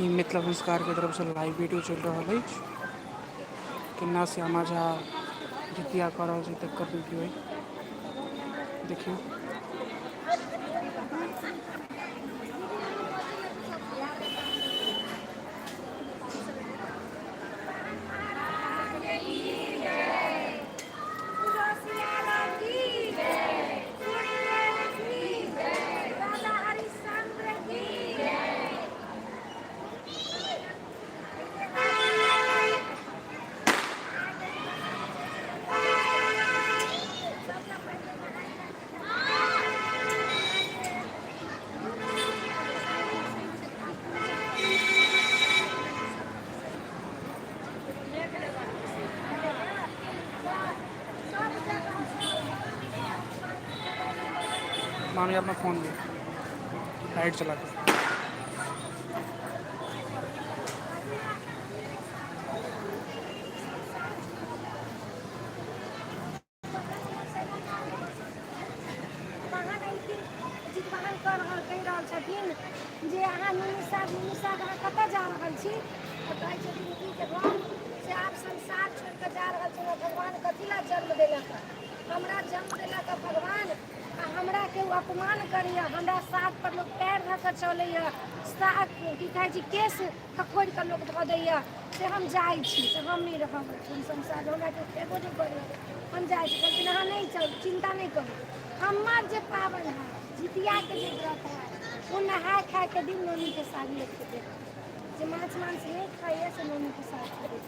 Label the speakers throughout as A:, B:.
A: ई मिथिला संस्कार के तरफ से लाइव वीडियो चलि रहल अछि। केना श्यामा झा जितिया कऽ रहल छै तकर वीडियो अइ। देखियौ। मामी अपना फोन दे लाइट चला के।
B: वाहन एलखिन जितवाहन कऽ रहल कहि रहल छथिन जे अहाँ नुनू साहब, नुनू साहब, अहाँ कतऽ जा रहल छी? तऽ कहै छथिन कि जे हम से आब संसार छोड़ि कऽ जा रहल छी। हमरा भगवान कथी लए जन्म देलक? हमरा जन्म देलक भगवान आ हमरा केओ अपमान करैए, हमरा साग पर लोक पैर धऽ कऽ चलैए, साग की कहै छै, केश खखोरि कऽ लोक धऽ दैए, से हम जाइ छी, से हम नहि रहब एहिठाम संसारमे, हमरा केओ खेबो नहि करैए, हम जाइ छी। कहलखिन अहाँ नहि चलू, चिन्ता नहि करू, हमर जे पाबनि हैत, जितियाके जे व्रत हैत, ओ नहाय खायके दिन नोनीके साग लोक खेतै, जे माछ मांस नहि खाइए से नोनीके साग खेतै।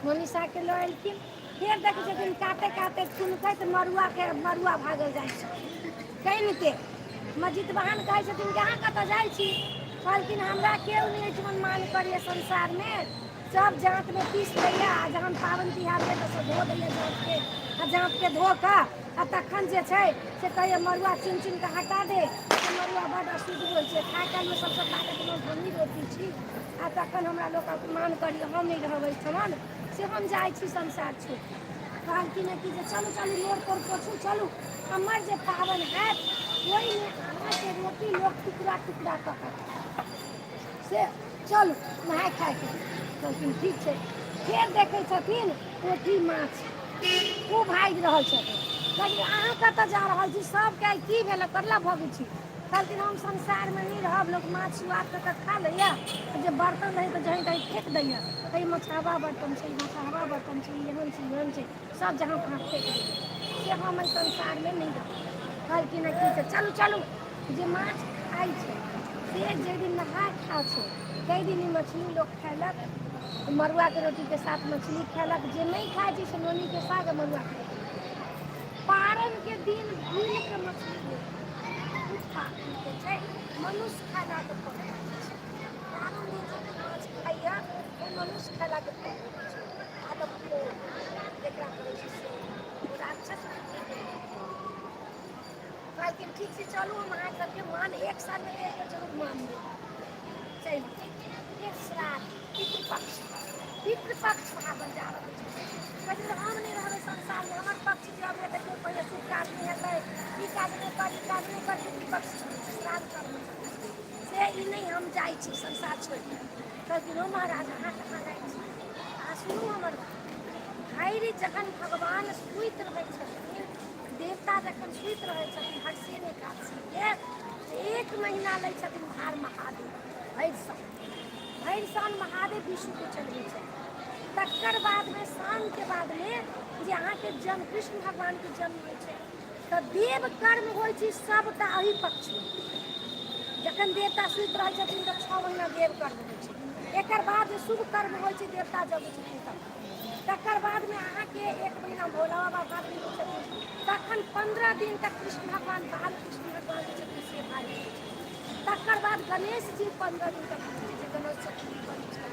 B: नोनी सागके लऽ एलखिन। फेर देखै छथिन काते काते चुनकैत मड़ुआके मड़ुआ भागल जाइ छै कनिके। मजितवाहन कहै छथिन कि अहाँ कतऽ जाइ छी? कहलखिन हमरा केओ नहि एहिठमन मान करैए संसारमे, सब जाँतमे पीस दैए आ जहन पाबनि तिहार भेल तऽ सब धो दैए जाँतके आ जाँतके धो कऽ आ तखन जे छै से कहैए मड़ुआ चुनि चुनि कऽ हटा दे, से मड़ुआ बड्ड अशुद्ध होइ छै, खाय कालमे सबसँ ताकतमन्द हमही रोटी छी आ तखन हमरा लोक अपमान करैए, हम नहि रहब एहिठमन, से हम जाइ छी संसार छोड़ि। कहलखिन कि जे चलू चलू, नोर तोर पोछू, चलू, हमर जे पाबनि हैत ओहिमे अहाँके रोटी लोक टुकड़ा टुकड़ा कऽ कऽ खायत, से चलू नहाय खायके। कहलखिन ठीक छै। फेर देखै छथिन पोठी माछ, ओ भागि रहल छथिन। कहलखिन अहाँ कतऽ जा रहल छी? सबके आइ की भेल, कतला भगै छी? कहलखिन हम संसारमे नहि रहब, लोक माछ सुआद कऽ कऽ खा लैए, जे बर्तन रहै तऽ जहीँ तहीँ फेक दैए, तऽ ई मछहवा बर्तन छै, ई मछहवा बर्तन छै, ई एहन छै, ई ओहन छै, सब जहाँ तहाँ फेक दैए, से हम एहि संसारमे नहि रहब। कहलखिन की से चलू चलू, जे माछ खाइ छै से जाहि दिन नहाय खा छै ताहि दिन ई मछली लोक खयलक, मड़ुआके रोटीके साथ मछली खयलक, जे नहि खाइ छै से नोनीके साग आ मड़ुआके रोटी। पारनके दिन भूलिके मछली नहि खाइ, ओ छै मनुष्य खयलाके फल छै। पारन दिन जे माछ खाइए ओ मनुष्य खयलाके फल छै। जकरा कहै छै से ओ राक्षस। कहलखिन ठीक छै चलू, हम अहाँ सबके मान एक सालमे एक बेर जरूर मान देब। चलि फेर श्राद्ध पितृपक्ष, पितृपक्ष भागल जा रहल छै। कहलखिन हम नहि रहबै संसारमे, हमर पक्ष जे अबै तऽ केओ पहिले शुभ काज नहि हेतै, ई काज नहि कर, ई काज नहि कर। पितृपक्ष श्राद्ध कर्म से ई नहि, हम जाइ छी संसार छोड़ि कऽ। कहलखिन ओ महाराज, अहाँ कहाँ जाइ छी? अहाँ सुनू हमर बात। धैर्य जखन भगवान सुति रहै छथिन, देवता जखन सुति रहै छथिन हरसेन एकादशीके, एक महीना लै छथिन भार महादेव, भरि साल, भरि साल महादेव विष्णुके चढ़बै छथिन। तकर बादमे साँझके बादमे जे अहाँके जन्म, कृष्ण भगवानके जन्म होइ छै, तऽ देव कर्म होइ छै सबटा एहि पक्षमे। जखन देवता सुति रहै छथिन तऽ 6 महीना देव कर्म होइ छै। एकर बाद जे शुभ कर्म होइ छै, देवता जगै छथिन तब तकर बादमे अहाँके एक महीना भोला बाबा भार लै छथिन। तखन 15 दिन तक कृष्ण भगवान, बाल कृष्ण भगवान जे छथिन से भार लै छथिन। तकर बाद गणेश जी 15 दिन तक, जे गणेश चतुर्थी करै छै,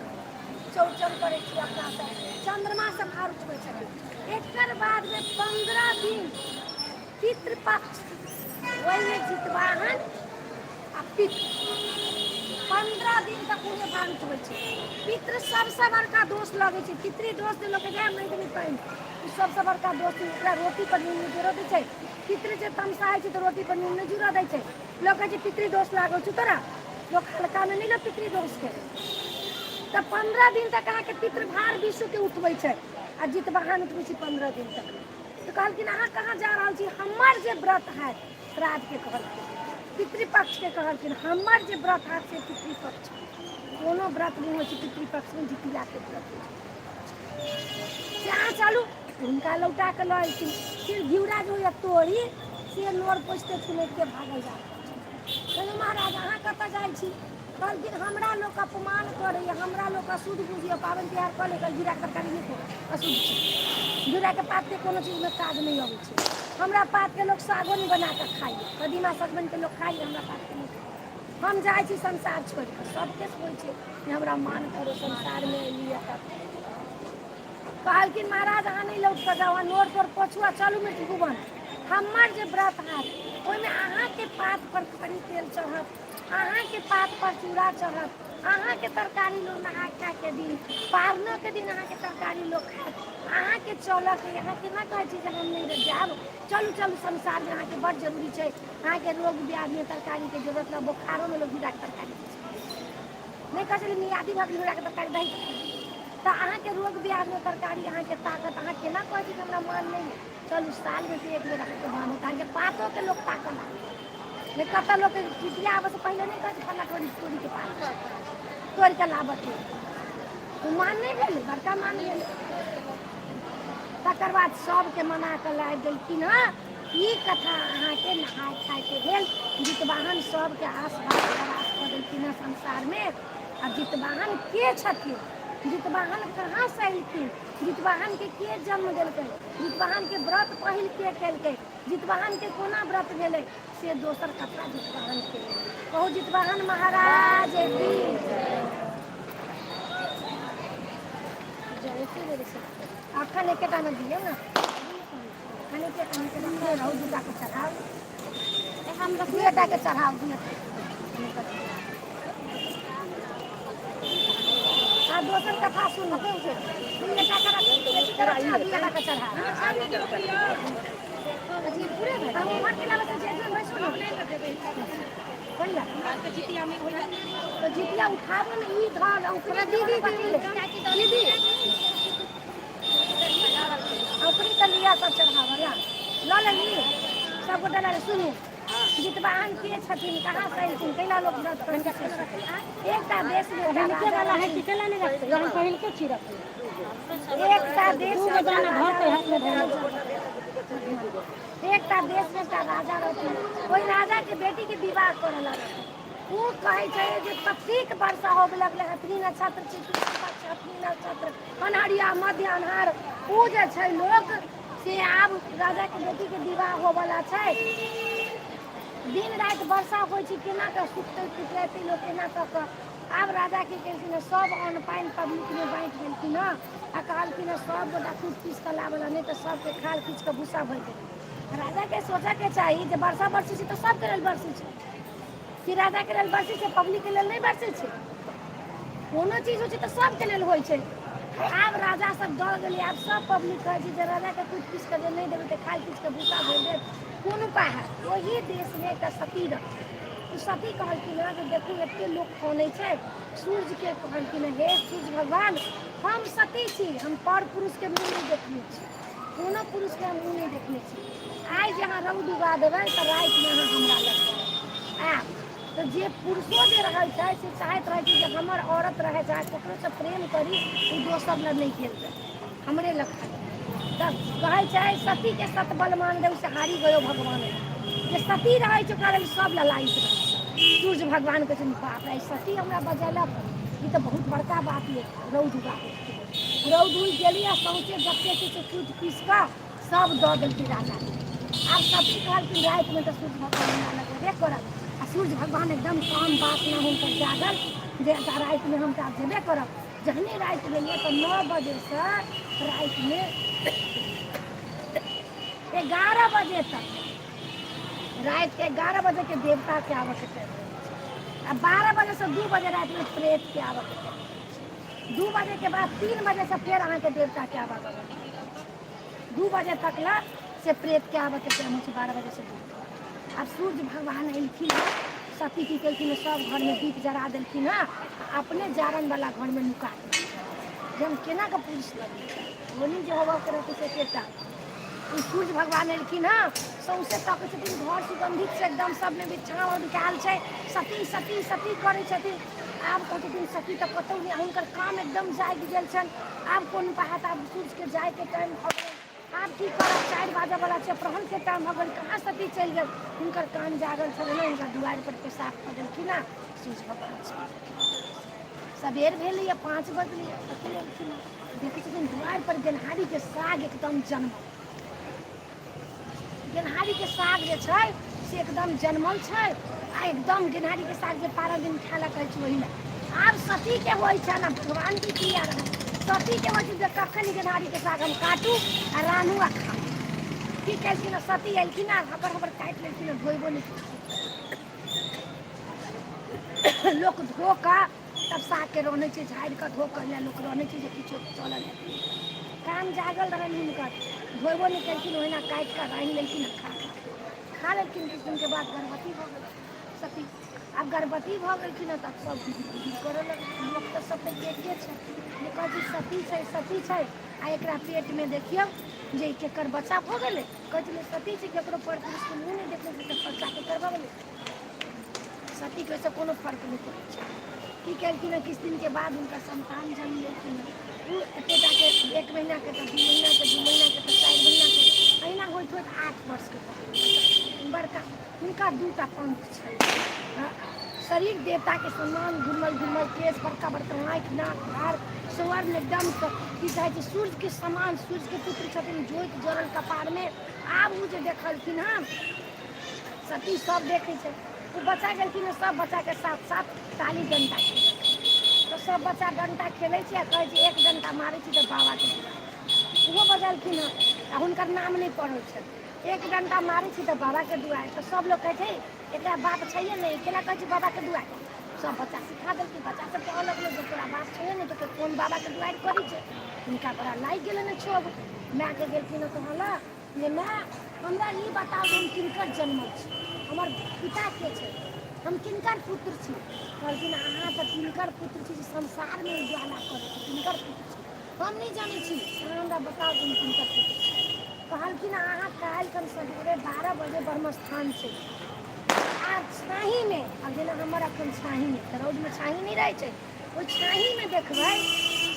B: चौड़चन करै छी अपना सब, चन्द्रमा से भार उठबै छथिन। एकर बादमे 15 दिन पितृपक्ष, ओहिमे जितवाहन आ पितृ 15 दिन तक ओहिमे भार उठबै छै। पितृ सबसँ बड़का दोष लगै छै। पितृ दोष जे लोकके जाय नहि देबै पानि, ओ सबसँ बड़का दोष छै। ओकरा रोटी पर नून नहि जुड़ऽ दै छै। पितृ जे तमसाइ छै तऽ रोटी पर नून नहि जुड़ऽ दै छै। लोक कहै छै पितृ दोष लागल छौ तोरा। लोक हल्कामे नहि लोक पितृदोषके। तऽ 15 दिन तक अहाँके पितृभार विश्वके उठबै छै आ जितवाहन उठबै छै 15 दिन तक। तऽ कहलखिन अहाँ कहाँ जा रहल छी? हमर जे व्रत हैत, श्राद्धके कहलखिन, पितृपक्षके कहलखिन, हमर जे व्रत हैत से पितृपक्ष। कोनो व्रत नहि होइ छै पितृपक्षमे, जितियाके व्रत होइ छै। से अहाँ चलू। हुनका लौटा कऽ लऽ अयलखिन। फिर घिउरा जे होइए तोरी, से नोर पोछिते छुलटि भागल जा रहल छै। कहलहुँ महाराज अहाँ कतऽ जाइ छी? कहलखिन हमरा लोक अपमान करैए, हमरा लोक अशुद्ध बुझैए, पाबनि तिहार कऽ ले घिउराके तरकारी नहि खाउ, अशुद्ध छै, घिउराके पातके कोनो चीजमे काज नहि अबै छै, हमरा पातके लोक सागो नहि बना कऽ खाइए, कदीमा सजमनिके लोक खाइए, हमरा पातके नहि खाइए, हम जाइ छी संसार छोड़ि कऽ। सबके होइ छै जे हमरा मान करो, संसारमे एलियै। तऽ कहलखिन महाराज अहाँ नहि लौट कऽ जाउ, अहाँ नोर तोर पोछू आ चलू मृत्यु भुवन। हमर जे व्रत हैत ओहिमे अहाँके पात पर खरी तेल चढ़त, अहाँके पात पर चूड़ा चढ़त, अहाँके तरकारी लोक नहा खायके दिन, पारनोके दिन अहाँके तरकारी लोक खायत, अहाँके चलऽके। अहाँ केना कहै छी जे हम नहि जायब? चलू चलू, संसारमे अहाँके बड्ड जरूरी छै। अहाँके रोग व्याधिमे तरकारीके जरूरत नहि, बोखारोमे लोक घिउराके तरकारी दै छै। नहि कहै छलै मियादी भऽ गेल, घिउराके तरकारी दही तऽ अहाँके रोग व्याधिमे तरकारी अहाँके ताकत। अहाँ केना कहै छी कि हमरा मान नहि है? चलू, सालमे से एक बेर अहाँके मान होत। अहाँके पातोके लोक ताकऽ लागल नहि। कतऽ लोक जितिया आबऽसँ पहिले नहि कहै छै फल्लाँ तोरी तोरीके पात तोड़ि कऽ लाबऽके? ओ मान नहि भेलै, बड़का मान भेलै। तकर बाद सबके मना कऽ लाबि देलखिन हँ। ई कथा अहाँके नहाय खायके भेल। जितवाहन सबके आस भास खरास कऽ देलखिन हँ संसारमे। आ जितवाहन के छथिन? जितवाहन कहाँसँ एलखिन? जितवाहनके के जन्म देलकै? जितवाहनके व्रत पहिल के केलकै? जितवाहनके कोना व्रत भेलै, से दोसर कथा जितवाहनके। कहू जितवाहन महाराज की अखन एकेटा मे दियौ ने, अखन एकेटा मे रखने रहू। दूटा के चढ़ाउ, हम दुएटा के चढ़ाउ, दुएटा। आ दोसर कथा सुनू। दुएटा के रख, दुएटा के चढ़ाउ। हम उम्हर के लाबे से जे जोन भाई सुनू। कोन ला तो जितिया उठाबो ने, ई धर ओकरे दीदी दीदी ओकरी तऽ लिअ, सब चढ़ाबऽ ला लऽ लेली सब गोटा लऽ। सुनू, जितवाहन के छथिन, कहाँ से एलखिन, कैला लोक व्रत करै छै? एकटा देशमे एकटा
C: पहिलके
B: राजा
C: वाला है
B: रहथिन।
C: कि केला नहीं रखते हम पहिलके छी रखले।
B: एकटा देशमे
C: दू गो दाना
B: एकटा
C: घर के
B: राजा
C: हाथ में धरले।
B: एकटा देशमे एकटा राजा रहथिन। ओहि राजाके बेटीके विवाह करऽ लगल। ओ कहै छै जे ततेक वर्षा होबे लगलै, हथनी नक्षत्र छै, कृष्ण पक्ष, हथनी नक्षत्र, अन्हरिया मध्य अन्हार। ओ जे छै लोक से आब राजाके बेटीके विवाह होबऽला छै, दिन राति वर्षा होइ छै, केना कऽ सुखतै पिटरेतै लोक, केना कऽ कऽ? आब राजा की केलखिन हँ, सब अन्न पानि पब्लिकमे बाँटि देलखिन हँ आ कहलखिन हँ सब गोटा कूटि पीस कऽ लाबऽ लए, नहि तऽ सबके खाल खींच कऽ भूसा भरि देबै। राजाके सोचऽके चाही जे वर्षा बरसै छै तऽ सबके लेल बरसै छै कि राजाके लेल बरसै छै, पब्लिकके लेल नहि बरसै छै? कोनो चीज होइ छै तऽ सबके लेल होइ छै। आब राजा सब डर गेलै। आब सब पब्लिक कहै छै जे राजाके कूटि पीस कऽ जे नहि देबै तऽ खाल खींच कऽ भूसा भरि देत। कोन उपाय हैत? ओहि देशमे एकटा सती रहथिन। ओ सती कहलखिन हँ जे देखू, एते लोक कनै छै। सूर्यके कहलखिन हे सूर्य भगवान, हम सती छी, हम पर पुरुषके मुँह नहि देखने छी, कोनो पुरुषके हम मुँह नहि देखने छी। आइ जे अहाँ रौद उगा देबै तऽ रातिमे अहाँ हमरा लग आयब। तऽ जे पुरुषो जे रहै छै से चाहैत रहै छै जे हमर औरत रहै, चाहे ककरोसँ प्रेम करी, ओ दोसर लग नहि गेल रहै, हमरे लग खाली। तऽ कहै छै सतीके सत बल मान देव से हारी गयो भगवान। जे सती रहै छै ओकरा लेल सब ललायित रहै छै। सूर्य भगवान कहै छै बाप रे, सती हमरा बजेलक, ई तऽ बहुत बड़का बात यऽ। रौद उगा देलकै। रौद उगि गेली आ सौँसे जते छै से कूटि पीस कऽ सब दऽ देलकै राजाके। आब सती कहलखिन रातिमे तऽ सूर्य भगवान हमरा लग एबे करत। आ सूर्य भगवान एकदम काम वासना हुनकर जागल जे रातिमे हम तऽ आब जेबे करब। जखने राति भेलै तऽ 9 बजेसँ रातिमे 11 बजे तक, रातिके 11 बजेके देवताके आबऽके टाइम रहै छै आ 12 बजेसँ 2 बजे रातिमे प्रेतके आबऽके टाइम रहै छै। 2 बजेके बाद 3 बजेसँ फेर अहाँके देवताके आवागमन। 2 बजे तक ला से प्रेतके आबऽके टाइम होइ छै, 12 बजेसँ 2। आब सूर्य भगवान एलखिन। सती की केलखिन, सब घरमे दीप जरा देलखिन हँ आ अपने जारनवला घरमे नुका गेलखिन जे हम केना कऽ पुलिस लग होनी जे होबऽके रहतै से एकेटा। ओ सूर्य भगवान एलखिन हँ, सौँसे तकै छथिन, घर सुगन्धित छै एकदम, सबमे बिछाओन बिकायल छै। सती सती सती करै छथिन। आब कहै छथिन सती तऽ कतहु नहि। हुनकर काम एकदम जागि गेल छनि। आब कोन उपाय हैत? आब सूर्यके जायके टाइम भऽ गेल, आब की करब? 4 बाजऽवला छै, प्रहणके टाइम भऽ गेल, कहाँ सती चलि गेल? हुनकर कान जागल छलै ने, हुनका दुआरिपर पेशाब कऽ देलखिन हँ। सूर्य भगवान चलि गेलखिन। सबेर भेलैए, 5 बजलैए। सती एलखिन हँ, देखै छथिन दुआरिपर गेनहारीके साग एकदम जनमल। गेनहारीके साग जे छै से एकदम जनमल छै आ एकदम गेनहारीके साग जे 12 दिन खाय लए कहै छै ओहि लए। आब सतीके होइ छनि आ भगवानके क्रिया रहै। सतीके होइ छै जे कखन गेनहारीके साग हम काटू आ रान्हू आ खाउ। की केलखिन? सती एलखिन आ हबर हबर काटि लेलखिन, धोइबो नहि केलखिन। लोक धो कऽ तब सागके रन्है छै, झाड़ि कऽ धो कऽ लोक रन्है छै जे किछो चलल हेतै। काम जागल रहनि हुनकर, धोइबो नहि केलखिन, ओहिना काटि कऽ रान्हि लेलखिन आ खा खा लेलखिन। किछु दिनके बाद गर्भवती भऽ गेलखिन सती। आब गर्भवती भऽ गेलखिन हँ तब सब गुदुर गुदुर करऽ लगलखिन। लोक तऽ सब तऽ एके छै जे कहै छै सती छै, सती छै आ एकरा पेटमे देखियौ जे केकर बच्चा भऽ गेलै। कहै छलै सती छै, केकरो पर पुरुषके मुँह नहि देखने छै, तऽ बच्चा केकर भऽ गेलै? सतीके ओहिसँ कोनो फर्क नहि पड़ै छै। की केलखिन हँ, किछु दिनके बाद हुनकर संतान जन्म लेलखिन हँ। ओ एतेटाके 1 महीनाके तऽ 2 महीनाके, 2 महीनाके तऽ 4 महीनाके, एहिना होइत होइत 8 वर्षके भऽ गेल बड़का। हुनका 2टा पंख छै, शरीर देवताके समान, घुमल घुमल केश, बड़का बड़का आँखि, नाक, धार स्वर्ण एकदम की कहै छै सूर्यके समान, सूर्यके पुत्र छथिन, ज्योति जड़ल कपारमे। आब ओ जे देखलखिन हँ सती, सब देखै छै। ओ बच्चा गेलखिन, सब बच्चाके साथ साथ ताली डण्टा खेलक तऽ सब बच्चा डण्टा खेलै छै आ कहै छै एक डण्टा मारै छी तऽ बाबाके। ओहो बजलखिन हँ आ हुनकर नाम नहि पढ़ल छनि। एक डण्टा मारै छी तऽ बाबाके दुआरि, तऽ सब लोक कहै छै एकरा बाप छैहे नहि, केना कहै छै बाबाके दुआरि? सब बच्चा सिखा देलकै। बच्चा सबके अलग अलग जे तोरा बाप छैहे नहि तऽ कोन बाबाके दुआरि करै छै? हुनका बड़ा लागि गेलनि क्षोभ। मायके गेलखिन हँ कहऽ जे माय, हमरा ई बताउ जे हम किनकर जन्मल छी, हमर पिता के छै, हम किनकर पुत्र छी? कहलखिन अहाँ तऽ तिनकर पुत्र छी जे संसारमे उजाला करै छै। तिनकर पुत्र छी, हम नहि जानै छी, अहाँ हमरा बताउ जे हम किनकर पुत्र छी? कहलखिन अहाँ काल्हि सवेरे 12 बजे ब्रह्मस्थान छै आ छाहीमे, आब जेना हमर अखन छाहीमे तऽ रौदमे छाही नहि रहै छै, ओहि छाहीमे देखबै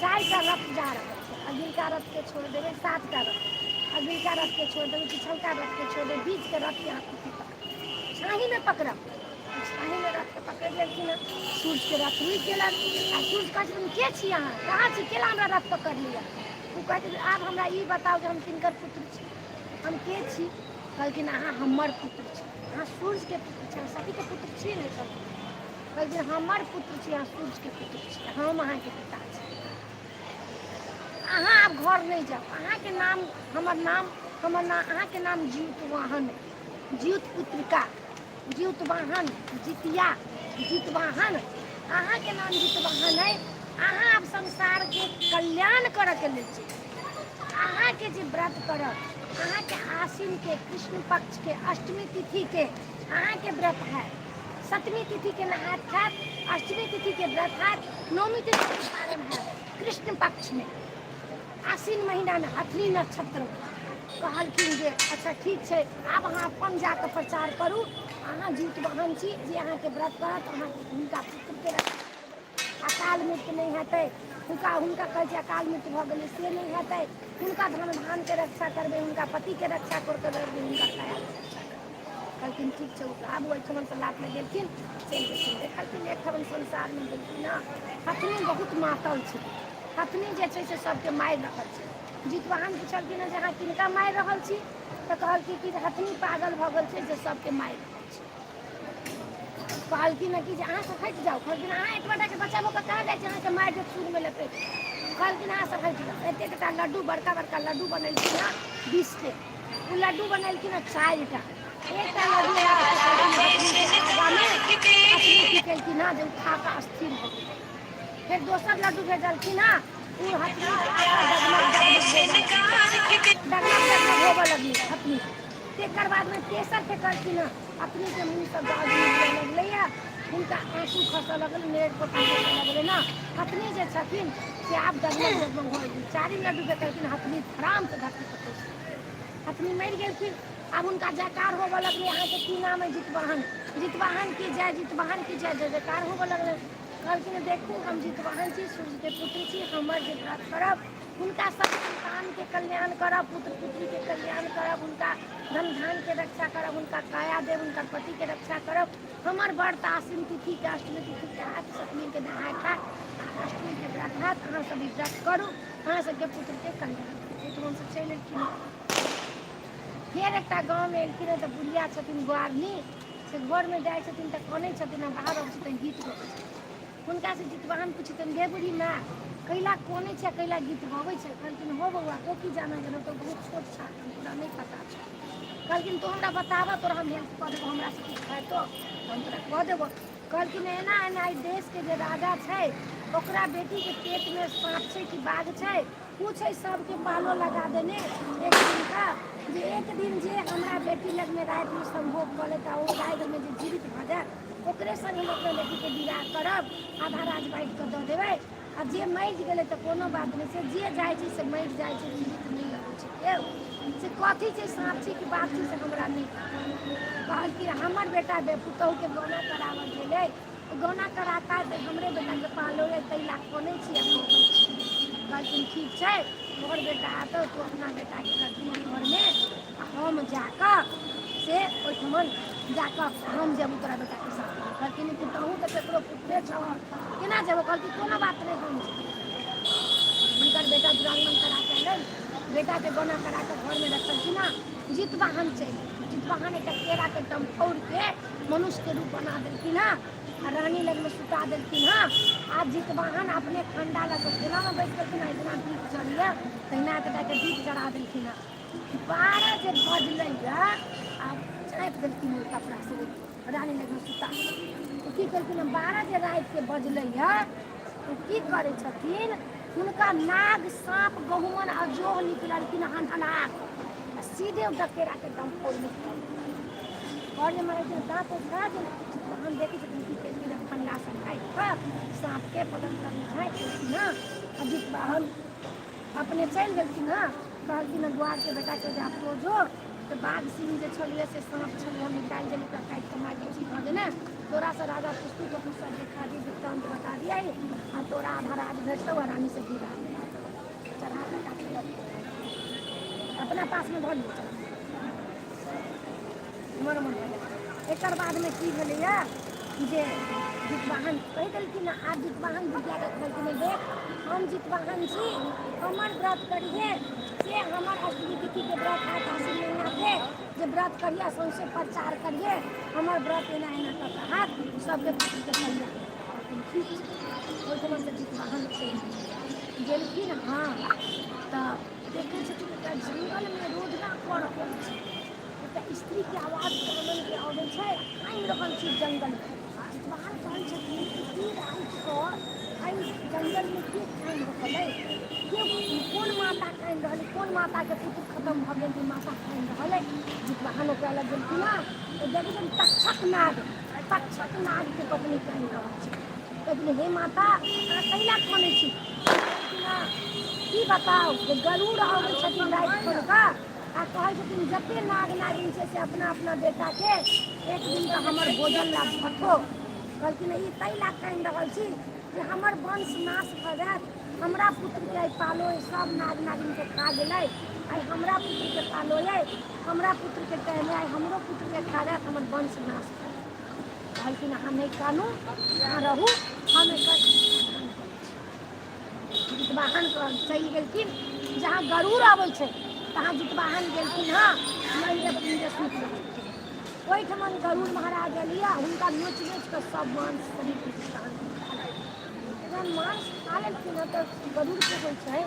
B: 4टा रथ जा रहल छै। अगिलका रथके छोड़ि देबै, 7टा रथ, अगिलका रथके छोड़ि देबै, पिछलका रथके छोड़ि देबै, बीचके रथके अहाँ खुट्टी पकड़ब, छाहीमे पकड़ब। छाहीमे रथके पकड़ि लेलखिन हँ। सूर्यके रथ रुकि गेलनि आ सूर्य कहै छथिन के छी अहाँ, कहाँ छी, केना हमरा रथ पकड़ि लिअ? ओ कहै छथिन आब हमरा ई बताउ जे हम किनकर पुत्र छी, हम के छी? कहलखिन अहाँ हमर पुत्र छी, अहाँ सूर्यके पुत्र छी, अहाँ सतीके पुत्र छी नहि? कहलखिन हमर पुत्र छी, अहाँ सूर्यके पुत्र छी, हम अहाँके पिता छी। अहाँ आब घर नहि जाउ। अहाँके नाम, हमर नाम, हमर नाम, अहाँके नाम जीवतवाहन, जीवत पुत्रिका, जीवतवाहन, जितिया, जीतवाहन, अहाँके नाम जीतवाहन अइ। अहाँ आब संसारके कल्याण करऽके लेल छी। अहाँके जे व्रत करत, अहाँके आश्विनके कृष्ण पक्षके अष्टमी तिथिके अहाँके व्रत हैत, सप्तमी तिथिके नहायत खायत, अष्टमी तिथिके व्रत हैत, नवमी तिथिके पारण हैत, कृष्ण पक्षमे आश्विन महीनामे हथनी नक्षत्र। कहलखिन जे अच्छा ठीक छै, आब अहाँ अपन जाकऽ प्रचार करू। अहाँ जीतवाहन छी, जे अहाँके व्रत करत अहाँ हुनका पुत्रके अकाल मृत्यु नहि हेतै। हुनका हुनका कहै छै अकाल मृत्यु भऽ गेलै से नहि हेतै। हुनका धन धानके रक्षा करबै, हुनका पतिके रक्षा करबै, हुनका कायाके रक्षा करबै। कहलखिन ठीक छै। आब ओहिठमनसँ लात लगेलखिन, चलि गेलखिन। देखलखिन एकठमन संसारमे गेलखिन हँ, हथनी बहुत मातल छै। हथनी जे छै से सबके मारि रहल छै। जितवाहन पुछलखिन हँ जे अहाँ किनका मारि रहल छी? तऽ कहलखिन कि हथनी पागल भऽ गेल छै जे सबके मारि रहल छै। कहलखिन कि जे अहाँ सब हटि जाउ। कहलखिन अहाँ एतबा टाके बच्चा भऽ कऽ कहाँ जाइ छी, अहाँके मारि देत सूरमे लपेट। कहलखिन अहाँ सब हटि जाउ। एतेक टा लड्डू, बड़का बड़का लड्डू बनेलखिन हँ विषके। ओ लड्डू बनेलखिन हँ 4टा। एकटा लड्डू आगामे हथनी की केलखिन हँ जे ओ खा कऽ अस्थिर भऽ गेल। फेर दोसर लड्डू भेजलखिन हँ, ओ हथनी खा कऽ डगमग डगमग डगमग डगमग होबऽ लगलै हथनी। तकर बादमे तेसर फेकलखिन हँ। हथनीके मुँहसँ गाज निकलऽ लगलैए, हुनका आँसू खसऽ लगलै, नेर पोता खसऽ लगलै ने। हथनी जे छथिन से आब डगमग डगमग भऽ गेलखिन। चारिम लड्डू फेकलखिन, हथनी धड़ामसँ धरती पर खसि गेलखिन। हथनी मरि गेलखिन। आब हुनका जयकार होबऽ लगलै, अहाँके की नाम अइ? जितवाहन। जितवाहन की जय, जितवाहन की जय, जय जयकार होबऽ लगलै। कहलखिन देखू हम जितवाहन छी, सूर्यके पुत्र छी, हमर जे व्रत करब हुनका सब संतानके कल्याण करब, पुत्र पुत्रीके कल्याण करब, हुनका धन धानके रक्षा करब, हुनका काया देब, हुनकर पतिके रक्षा करब। हमर व्रत आश्विन तिथिके अष्टमी तिथिके हैत, सप्तमीके नहाय खाय आ अष्टमीके व्रत हैत। अहाँ सब ई व्रत करू, अहाँ सबके पुत्रके कल्याण हैत। एहिठामसँ चलि एलखिन। फेर एकटा गाँवमे एलखिन तऽ बुढ़िया छथिन ग्वारनी, से घरमे जाइ छथिन तऽ कनै छथिन आ बाहर अबै छथिन गीत गबै छथिन। हुनकासँ जितवाहन पुछथिन, गे बुढ़ी माय, कैला कनै छै, कैला गीत गबै छै? कहलखिन, हो बौआ, तो की जाना गेलो, तो बहुत छोट छा, तोरा नहि पता छौ। कहलखिन, तू हमरा बताबऽ, तोरा हम हेल्प कऽ देबो, हमरासँ किछु हेतौ हम तोरा कऽ देबो। कहलखिन, एना एना एहि देशके जे राजा छै ओकरा बेटीके पेटमे साँप छै कि बाघ छै, ओ छै सबके पालो लगा देने एक दिनका, जे एक दिन जे हमरा बेटी लगमे रातिमे सम्भोग कऽ लेत आ ओ रातिमे जे जीवित भऽ जायत ओकरे संग हम अपना बेटीके विवाह करब, आधा राज बाँटि कऽ दऽ देबै, आ जे मरि गेलै तऽ कोनो बात नहि छै, जे जाइ छै से मरि जाइ छै, जीवित नहि अबै छै केओ। से कथी छै, साँप छै कि बाघ छै से हमरा नहि पता। कहलखिन हमर बेटा पुतोहुके गौना कराबऽ गेलै, ओ गौना करा कऽ हमरे बेटाके पालो अइ, ताहि लए कनै छी आ गबै छी। कहलखिन ठीक छै, तोहर बेटा एतौ, तू अपना बेटाके रखिहऽ घरमे आ हम जाकऽ से ओहिठमन जाकऽ हम जेबौ तोरा बेटाके साथ। कहलखिन कि तहूँ तऽ ककरो पुत्रे छह, केना जेबो? कहलखिन कोनो बात नहि, हम जेबौ। हुनकर बेटा दुरागमन करा कऽ अयलनि, बेटाके गौना करा कऽ घरमे रखलखिन हँ। जितवाहन चलि गेलखिन। जितवाहन एकटा केराके डमफौरके मनुष्यके रूप बना देलखिन हँ आ रानी लगमे सुता देलखिन हँ। आ जितवाहन अपने खण्डा लऽ कऽ कोनामे बैस गेलखिन हँ, जेना दीप जरैए तहिना एतेटाके दीप जरा देलखिन हँ। 12 जे बजलै आ झाँपि देलखिन ओहि कपड़ासँ रानी लगमे सुता। ओ की केलखिन हँ, 12 जे रातिके बजलै ओ की करै छथिन, हुनका नाग साँप गहुमन अजोह निकललखिन हन हना कऽ आ सीधे ओ डकेराके दम फोड़ि घर जे मरै छै दाँत उठा गेल। तहन देखै छथिन की केलखिन हँ, फण्डासँ झाँपि कऽ साँपके पलङ्ग तरमे झाँपि देलखिन हँ आ जितवाहन अपने चलि गेलखिन हँ। कहलखिन हँ ग्वारके बेटाके जे आब तो जो, तऽ बाघ सिंह जे छलियै से साँप छलियै, हम निकालि देली, ओकरा काटि कऽ मारि छी भऽ गेलै। तोरासँ राजा पुछतू तऽ तू सब देखा दी, वृत्तान्त बता दियै आ तोरा आधा राज भेटतौ आ रानीसँ विवाह चढ़ा कऽ काटि अपना पासमे धऽ लिअ। उमर उमर भऽ गेल। एकर बादमे की भेलैए जे जितवाहन कहि देलखिन। आब जितवाहन विद्याके कहलखिन, देख हम जितवाहन छी, हमर व्रत करिहे से हमर अष्टमी तिथिके व्रत हैत आश्विन महीनाके, जे व्रत करिहे सौंसे प्रचार करिहे, हमर व्रत एना एना कऽ कऽ हैत, सबके पुत्रके कल्याण। कहलखिन ठीक छै। ओहिठमनसँ जितवाहन चलि गेलखिन। हँ तऽ देखै छथिन एकटा जङ्गलमे रोदना कऽ रहल छै, एकटा स्त्रीके आवाज काननके अबै छै, कानि रहल छै जङ्गलमे। जितवाहन कहै छथिन कि की रातिकऽ एहि जङ्गलमे के कानि रहल अइ, के कोन माता कानि रहल अइ, कोन माताके पुत्र खतम भऽ गेल जे माता कानि रहल अइ? जितवाहन ओकरा लग गेलखिन हँ तऽ देखै छथिन तक्षक नाग, तक्षक नागके पत्नी कानि रहल छै। कहलखिन, हे माता, अहाँ कैला कनै छी? कहलखिन हँ, की बताउ जे गरुड़ अबै छथिन राति खन कऽ आ कहै छथिन जते नाग नागिन छै से अपना अपना बेटाके एक दिनके हमर भोजन ला पठो। कहलखिन ई ताहि ला कानि रहल छी जे हमर वंश नाश भऽ जायत, हमरा पुत्रके आइ पालो अइ सब नाग नागिनके खा गेलै, आइ हमरा पुत्रके पालो अइ, हमरा पुत्रके टाइम आइ हमरो पुत्रके खा जायत, हमर वंश नाश भऽ जायत। कहलखिन अहाँ नहि कानू, अहाँ रहू, हम एकर समाधान करै छी। जितवाहन चलि गेलखिन जहाँ गरुड़ अबै छै तहाँ जितवाहन गेलखिन हँ, मन्दिर जे सुति रहलखिन ओहिठमन गरुड़ महाराज एलियै, हुनका नोचि नोचि कऽ सब मांस शरीरके जितवाहन खा लेलखिन। जहन मांस खा लेलखिन हँ तऽ गरुड़के होइ छै,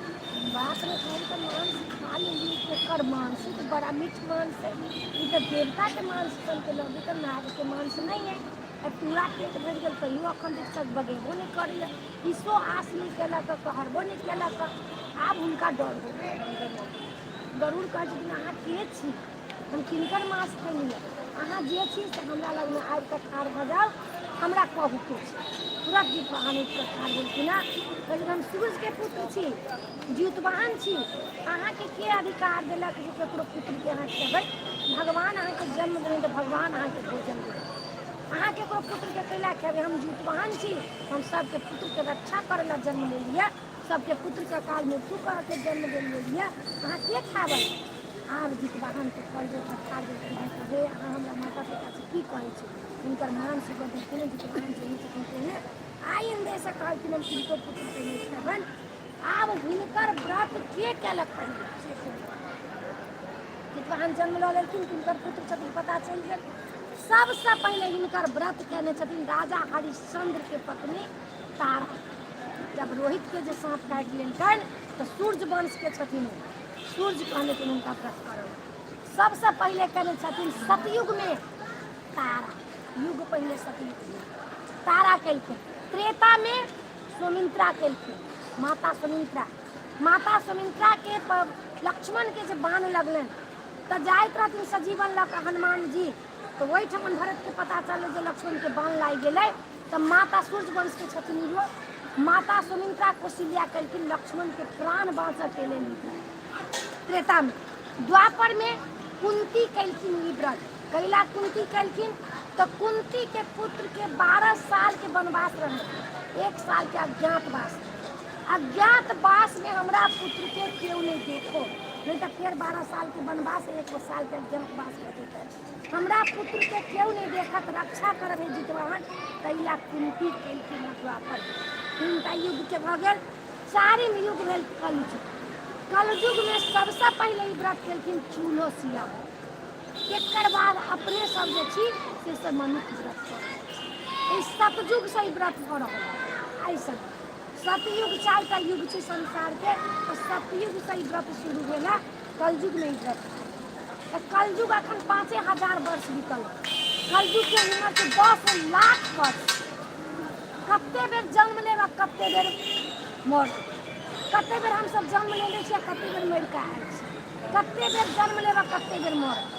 B: बाप रे, हम तऽ मांस खा लेली, केकर मांस? ई तऽ बड़ा मीठ मांस है, ई तऽ देवताके मांस चलते लगे, तऽ नागके मांस नहि है, आ पूरा पेट भरि गेल तैयो अखन तक सब बगेबो नहि करैए, ईसो आस नहि केलक, कहरबो नहि केलक। आब हुनका डर हो गेल। गरुड़ कहै छथिन, अहाँ के छी? हम किनकर मांस खैलियै? अहाँ जे छी से हमरा लगमे आबि कऽ ठाढ़ भऽ जाउ, हमरा कहू के छी। तुरत जितवाहन उठि कऽ ठाढ़ भेलखिन हँ। कहलखिन हम सूरजके पुत्र छी, जितवाहन छी, अहाँके के अधिकार देलक जे ककरो पुत्रके अहाँ खेबै? भगवान अहाँके जन्म देलनि तऽ भगवान अहाँके भोजन देलनि। अहाँ ककरो पुत्रके कैला खेबै? हम जितवाहन छी, हम सबके पुत्रके रक्षा करै लए जन्म लेलियै, सबके पुत्रके अकाल मृत्यु करऽके जन्म लेलियै, अहाँ के खाबै? आब जितवाहनके कल जे ठाढ़ भेलखिन हँ, हे अहाँ हमरा माता पितासँ की कहै छी? हुनकर मान से देखिन जितवाहन जे छथिन तेहने आइन्देसँ कहलखिन हम किनको पुत्रके नहि खेबनि। आब हिनकर व्रत के केलक पहिले से सुनू। जितवाहन जन्म लऽ लेलखिन, तिनकर पुत्र छथिन पता चलि गेल। सबसँ पहिले हिनकर व्रत केने छथिन राजा हरिश्चंद्र के पत्नी तारा। जब रोहित के जे साँप काटि लेलकनि तऽ सूर्य वंश के छथिन ओ। सूर्य कहने हुनका व्रत करऽ। सबसँ पहिले केने छथिन सतयुग में तारा, युग पहिले सतयुग में तारा केलखिन। त्रेता में सुमित्रा केलखिन, माता सुमित्रा। माता सुमित्रा के लक्ष्मण के जे बाण लगलनि तऽ जाइत रहथिन सजीवन लऽ कऽ हनुमान जी, तऽ ओहिठाम भरत के पता चललै जे लक्ष्मण के बाण लागि गेलै। तऽ माता सूर्यवंश के छथिन इहो, माता सुमित्रा कौशल्या केलखिन लक्ष्मण के प्राण बाँचऽ के लेल त्रेता में। द्वापर में कुंती केलखिन ई व्रत। कैला कुंती केलखिन तऽ कुंती के पुत्र के 12 साल के वनवास रहै, 1 साल के अज्ञातवास। अज्ञातवास में हमरा पुत्र के केओ नहीं देखो, नहीं तऽ फेर 12 साल के वनवास 1 साल के अज्ञातवास भऽ जेतै। हमरा पुत्र के केओ नहीं देखत, रक्षा करब हे जितवाहन, तैला कुंती केलखिन हँ द्वापर। तीनटा युग के भऽ गेल। चारिम युग भेल कलयुग। कलयुग में सबसे पहिले ई व्रत केलखिन चूल्हो सिया। तकर बाद अपने सब जे छी से सब मनुष्य व्रत कऽ रहल छी। एहि सतयुग से ई व्रत भऽ रहल है। एहि सब सतयुग 4टा युग छै संसार के, तऽ सतयुग से ई व्रत शुरू भेल है, कलयुग में ई व्रत। तऽ कलयुग अखन 5000 वर्ष बीतल। कलयुग के उम्र छै 10 लाख वर्ष। कते बेर जन्म लेब आ कते बेर मरब, कते बेर हमसब जन्म लेने छी आ कते बेर मरि कऽ आयल छी, कते बेर जन्म लेब आ कते बेर मरब।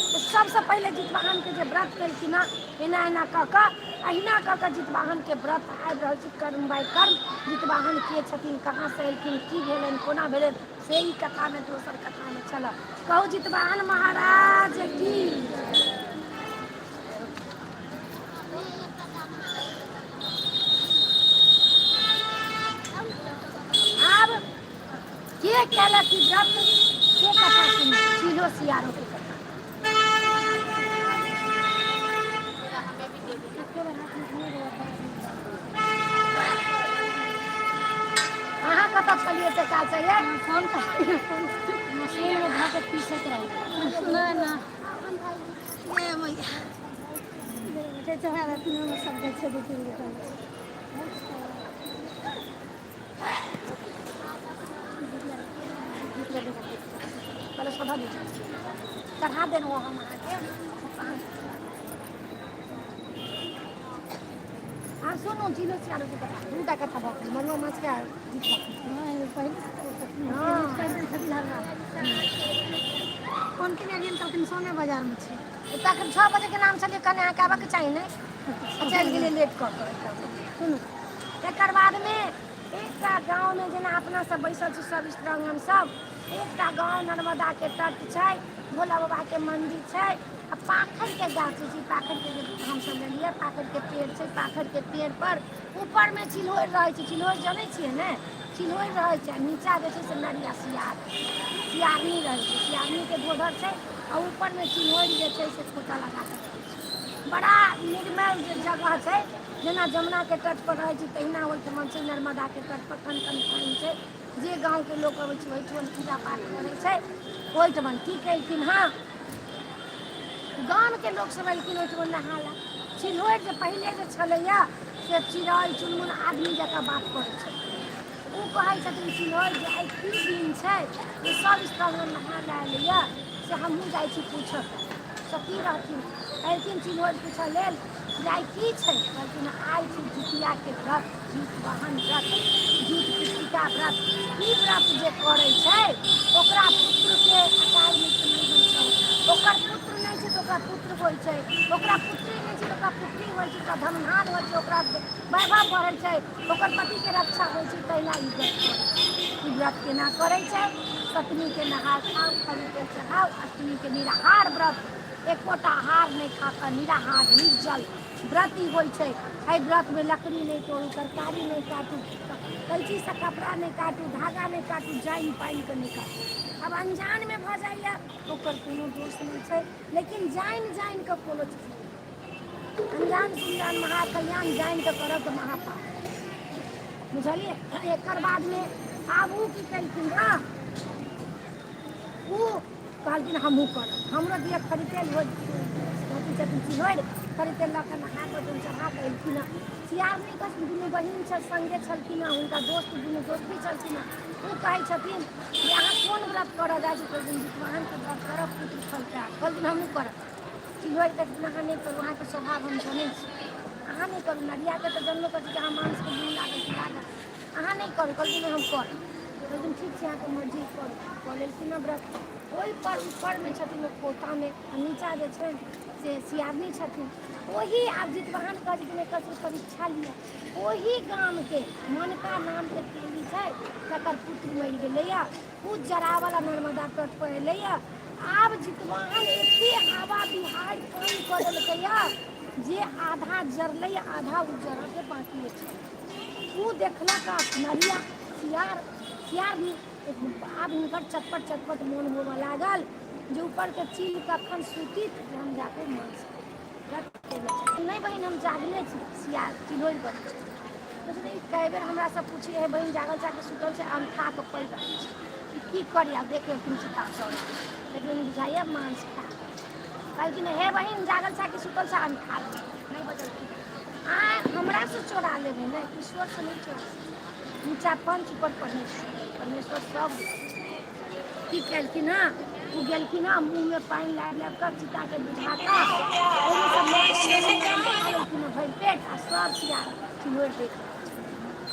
B: तऽ सबसँ पहिले जितवाहनके जे व्रत केलखिन हँ, एना एना कऽ कऽ अहिना कऽ कऽ जितवाहनके व्रत आबि रहल छै कर्म बाय कर्म। जितवाहन के छथिन, कहाँसँ एलखिन, की भेलनि, कोना भेलनि, से ई कथामे दोसर कथामे छलऽ। कहू जितवाहन महाराज की। आब के केलक ई व्रत से कथा सुनू, चीलो सियारो के कथा। अहाँ कतऽ छलियै एते काल से यै?
C: फोन मशीन में धऽ के पीसैत रहू। ना ना ए मैया चढ़ा देथिन, हम सब दै छै 2-3 गोटा।
B: पहिले सभा चढ़ा देलहुँ हम अहाँके। आब सुनू चीलो सियारो के कथा। 2टा कथा भऽ गेल, मनुआ माछ के
C: फोन केने रहियनि, कहलखिन सोने बाजारमे छै।
B: तखन 6 बजे के नाम छलियै, कने अहाँके आबऽके चाही ने, चलि गेलियै लेट कऽ कऽ। सुनू, तकर बादमे एकटा गाँवमे जेना अपना सब बैसल छी सब स्त्रंगन सब, एकटा गाँव नर्मदाके तट छै, भोला बाबाके मन्दिर छै आ पाखरिके गाछ छै। पाखरिके जे हमसब लेलियै, पाखरिके पेड़ छै। पाखरिके पेड़ पर ऊपरमे चिल्होरि रहै छै। चिल्होरि जनै छियै ने? चिल्होरि रहै छै आ नीचा जे छै से नरिया सियार सियारनी रहै छै। सियारनीके ढोढर छै आ ऊपरमे चिल्होरि जे छै से खोता लगा कऽ रहै छै। बड़ा निर्मल जे जगह छै, जेना जमुनाके तट पर रहै छै तहिना ओहिठमन छै। नर्मदाके तट पर कन कन पानि छै। जे गाँवके लोक अबै छै ओहिठमन पूजा पाठ करै छै। ओहिठमन की केलखिन हँ, गामके लोकसभ एलखिन ओहिठमन नहा लए। चिल्होरि जे पहिले जे छलैया से चिड़ै चुनमुन आदमी जकाँ बात करै छलै। ओ कहै छथिन चिल्होरि जे आइ की दिन छै जे सब स्थलमे नहा लए एलैया, से हमहूँ जाइ छी पूछऽ। सती रहथिन, एलखिन चिल्होरि पूछऽ लेल जे आइ की छै। कहलखिन आइ छै जितियाके व्रत, जितवाहन व्रत, जीत पुत्रिका व्रत। ई व्रत जे करै छै ओकरा पुत्रके अकाल मृत्यु नहि होइ छै, ओकर पुत्र नहि छै तऽ तऽ ओकरा पुत्र होइ छै, ओकरा पुत्री नहि छै तऽ ओकरा पुत्री होइ छै, ओकरा धनधान होइ छै, ओकरा वैभव बढ़ै छै, ओकर पतिके रक्षा होइ छै। तहिना ई व्रत करै छै। ई व्रत केना करै छै? सप्तमीके नहाय खाउ, खरी तेल चढ़ाउ। अष्टमीके निराहार व्रत, एकोटा आहार नहि खा कऽ निराहार निर्जल व्रत ई होइ छै। एहि व्रतमे लकड़ी नहि तोड़ू, तरकारी नहि काटू, कैचीसँ कपड़ा नहि काटू, धागा नहि काटू, जानि पानि कऽ नहि काटू। आब अनजानमे भऽ जाइए, ओकर कोनो दोष नहि छै, लेकिन जानि जानि कऽ कोनो चीज नहि। अनजान सुनजान महाकल्याण, जानि कऽ करब तऽ महापाप, बुझलियै? एकर बादमे आब ओ की केलखिन? हँ, ओ कहलखिन हमहूँ करब, हमरो दिअ खरीदे। धोती छथिन चिन्हरि खरीदे लऽ कऽ नहा कऽ जल चढ़ा कऽ एलखिन हँ। सियारनी दुनू बहिन छल, सङ्गे छलखिन हँ, हुनका दोस्त दुनू दोस्ती छलखिन हँ। ओ कहै छथिन जे अहाँ कोन व्रत करऽ जाइ छी? कहलखिन जितवाहनके व्रत करब, पुत्र फल पायब। कहलखिन हमहूँ करब। चिन्हरि कहलखिन अहाँ नहि करू, अहाँके स्वभाव हम जनै छी, अहाँ नहि करू। नरियाके तऽ जन्म करै छी कि अहाँ मांसके गुण लागल कि लागल, अहाँ नहि करू। कहलखिन हम करब। कहलखिन ठीक छै, अहाँके मर्जी, करू। कऽ लेलखिन हँ व्रत। ओहि पर ऊपरमे छथिन ओ खोतामे, आ नीचाँ जे छै से सियारनी छथिन। ओही आब जितवाहन कहै छथिन एकर से परीक्षा लिअ। ओही गामके मनका नामके तेली छै, तकर पुत्र मरि गेलैए। ओ जरावला नर्मदा तट पर एलैए। आब जितवाहन एते हवा बिहाड़ि पानि कऽ देलकैए जे आधा जरलै, आधा ओ जरऽके बाँकी छै। ओ देखलक नरिया सियार सियारनी। आब हिनकर चटपट चटपट मोन होबऽ लागल जे ऊपरके चील कखन सुती जे हम जाके मांस नहि। बहिन, हम जागले छी, सियार चिल्होरि बजै छै। ई कए बेर हमरासँ पूछी, हे बहिन, जागल छै कि सुतल छै? अंठा कऽ पड़ि रहल छै। ई की करी? आब देख लेलखिन चिता चढ़ल, लेकिन बुझाइए मांस खा। कहलखिन हे बहिन, जागल छै कि सुतल छै? अंठा नहि बजलखिन। अहाँ हमरासँ चोरा लेबै ने, ईश्वरसँ नहि चोरा। नीचा पंच, ऊपर परमेश्वर, परमेश्वर सब। की केलखिन हँ? ओ गेलखिन हँ, मुँहमे पानि लाबि लाबि कऽ चिताके बुझा कऽ ओहिमे सब खा लेलखिन हँ भरि पेट, आ सब सिया चिल्होरि देख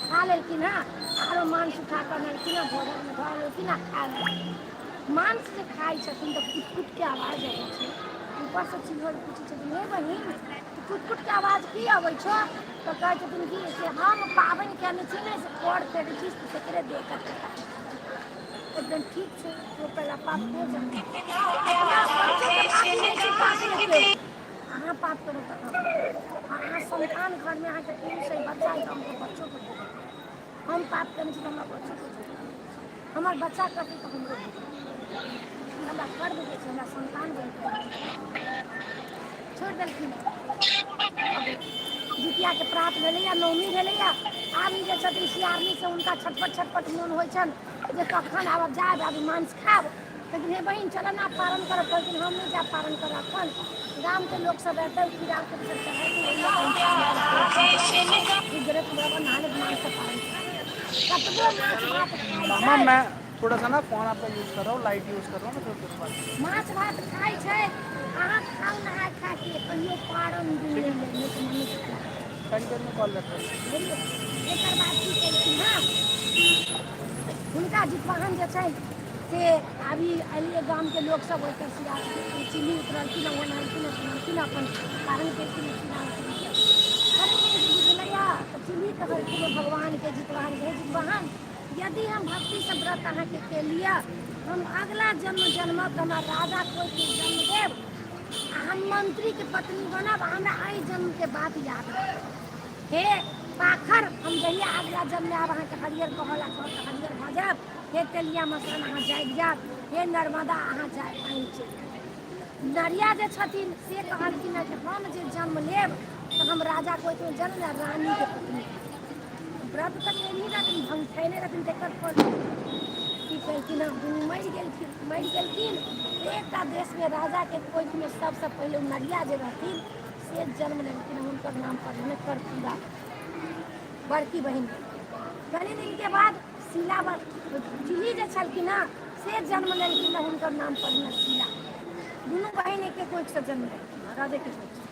B: खा लेलखिन हँ। आरो मांस उठा कऽ अनलखिन हँ, भोजनमे धऽ लेलखिन आ खा लेलखिन। मांस जे खाइ छथिन तऽ कुट कुटके आवाज अबै छै। ऊपरसँ चिल्होरि पूछै छथिन, हे बहिन, कुट कुटके आवाज की अबै छौ? तऽ कहै छथिन कि से हम पाबनि केने छी ने, से कर फेरै छी तकरे देख कऽ एकदम ठीक छै। तो पहला पाप हो जाए, अपना बच्चोके पापी नहि छै, पाप नहि केओ। अहाँ पाप करू तऽ हम अहाँ संतान घरमे अहाँके पुरुष अइ, बच्चा अइ, तऽ हम तऽ बच्चोके भोगऽ। हम पाप केने छी तऽ हमरा बच्चोके भोगऽ। हमर बच्चा करतै तऽ हमरो भोगऽ। हमरा कर्म होइ छै, हमरा संतान बनि छोड़ि देलखिन। जितियाके प्रात भेलैया, नवमी भेलैया। आब ई जे छथिन सियारनी से हुनका छटपट छटपट मोन होइ छनि जे कखन आब जायब, आब मांस खायब। कहलखिन हे बहिन, चल ने पारण करब। कहलखिन हम नहि जायब पारण करब, एखन गामके लोक सब एतै, खीरा सब चढ़ेतै, ओहिमे नहा लेब, मांस पारण कतबो माछ भात खाइ
A: मामा
B: छै।
A: मैं थोड़ा सा ना फोन आपका यूज़ कर रहा हूँ, लाइट यूज़ कर रहा हूँ मैं थोड़ी देर बाद।
B: माछ भात खाइ छै, अहाँ खाउ नहाय खा के, कहियो पारण दिन
A: ठीक
B: नहि
A: है।
B: लेब, नहि तऽ मम्मी के
A: तनी देर में कॉल बैक कर।
B: बुझलियै? एकर बाद की केलखिन हँ? हुनका जितवाहन जे छै से अभी एलियै, गामके लोकसभ ओहिपर सिरा चीनी उतरलखिन, ओ नहेलखिन, सुनलखिन, अपन पारण केलखिन। खीरा कनि दिन जे बुझलैया तऽ चीनी कहलखिन भगवानके, जितवाहन, हे जितवाहन, यदि हम भक्तिसँ व्रत अहाँके केलियै, हम अगला जन्म जन्मब तऽ हमरा राजा कोइके जन्म देब आ हम मंत्रीके पत्नी बनब, आ हमरा एहि जन्मके बात याद रहत। हे पाखर, हम जहिया अगला जन्म आयब, अहाँके हरियर कहऽ ला कहब तऽ हरियर भऽ जायब। हे तेलिया मसान, अहाँ जागि जायब। हे नर्मदा, अहाँ जाय पानि चलि आयब। नरिया जे छथिन से कहलखिन हँ कि हम जे जन्म लेब तऽ हम राजा कोइके जन्म आ रानीके पत्नी। व्रत तऽ केनही रहथिन, भंगठैने रहथिन, तकर फल की केलखिन हँ? दुनू मरि गेलखिन। मरि गेलखिन तऽ एकटा देशमे राजाके कोखिमे सबसँ पहिले ओ नरिया जे रहथिन से जन्म लेलखिन। हुनकर नाम पड़लनि कर्पूरा, बड़की बहिन। कनि दिनके बाद शीला चिली जे छलखिन हँ से जन्म लेलखिन, तऽ हुनकर नाम पड़लनि शीला। दुनू बहिन एके कोखिसँ जन्म लेलखिन हँ, राजेके कोखिसँ।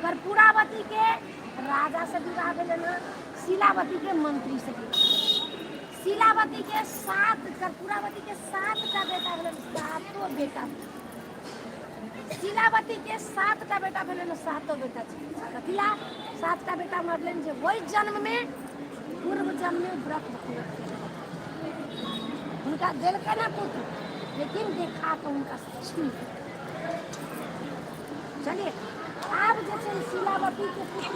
B: कर्पूरावतीके राजासँ विवाह भेलनि हँ, शीलावतीके मंत्रीसँ विवाह। शीलावतीके सात, कर्पूरावतीके सात टा बेटा भेलनि, सातो बेटा। शीलावती के 7टा बेटा भेलनि, सातो बेटा छै। कथिला 7टा बेटा मरलनि? जे ओहि जन्ममे, पूर्व जन्ममे व्रत भगवत हुनका देलकनि हँ पुत्र, लेकिन देखा कऽ हुनका छीन। चलिए, आब जे छै शीलावतीके पुत्र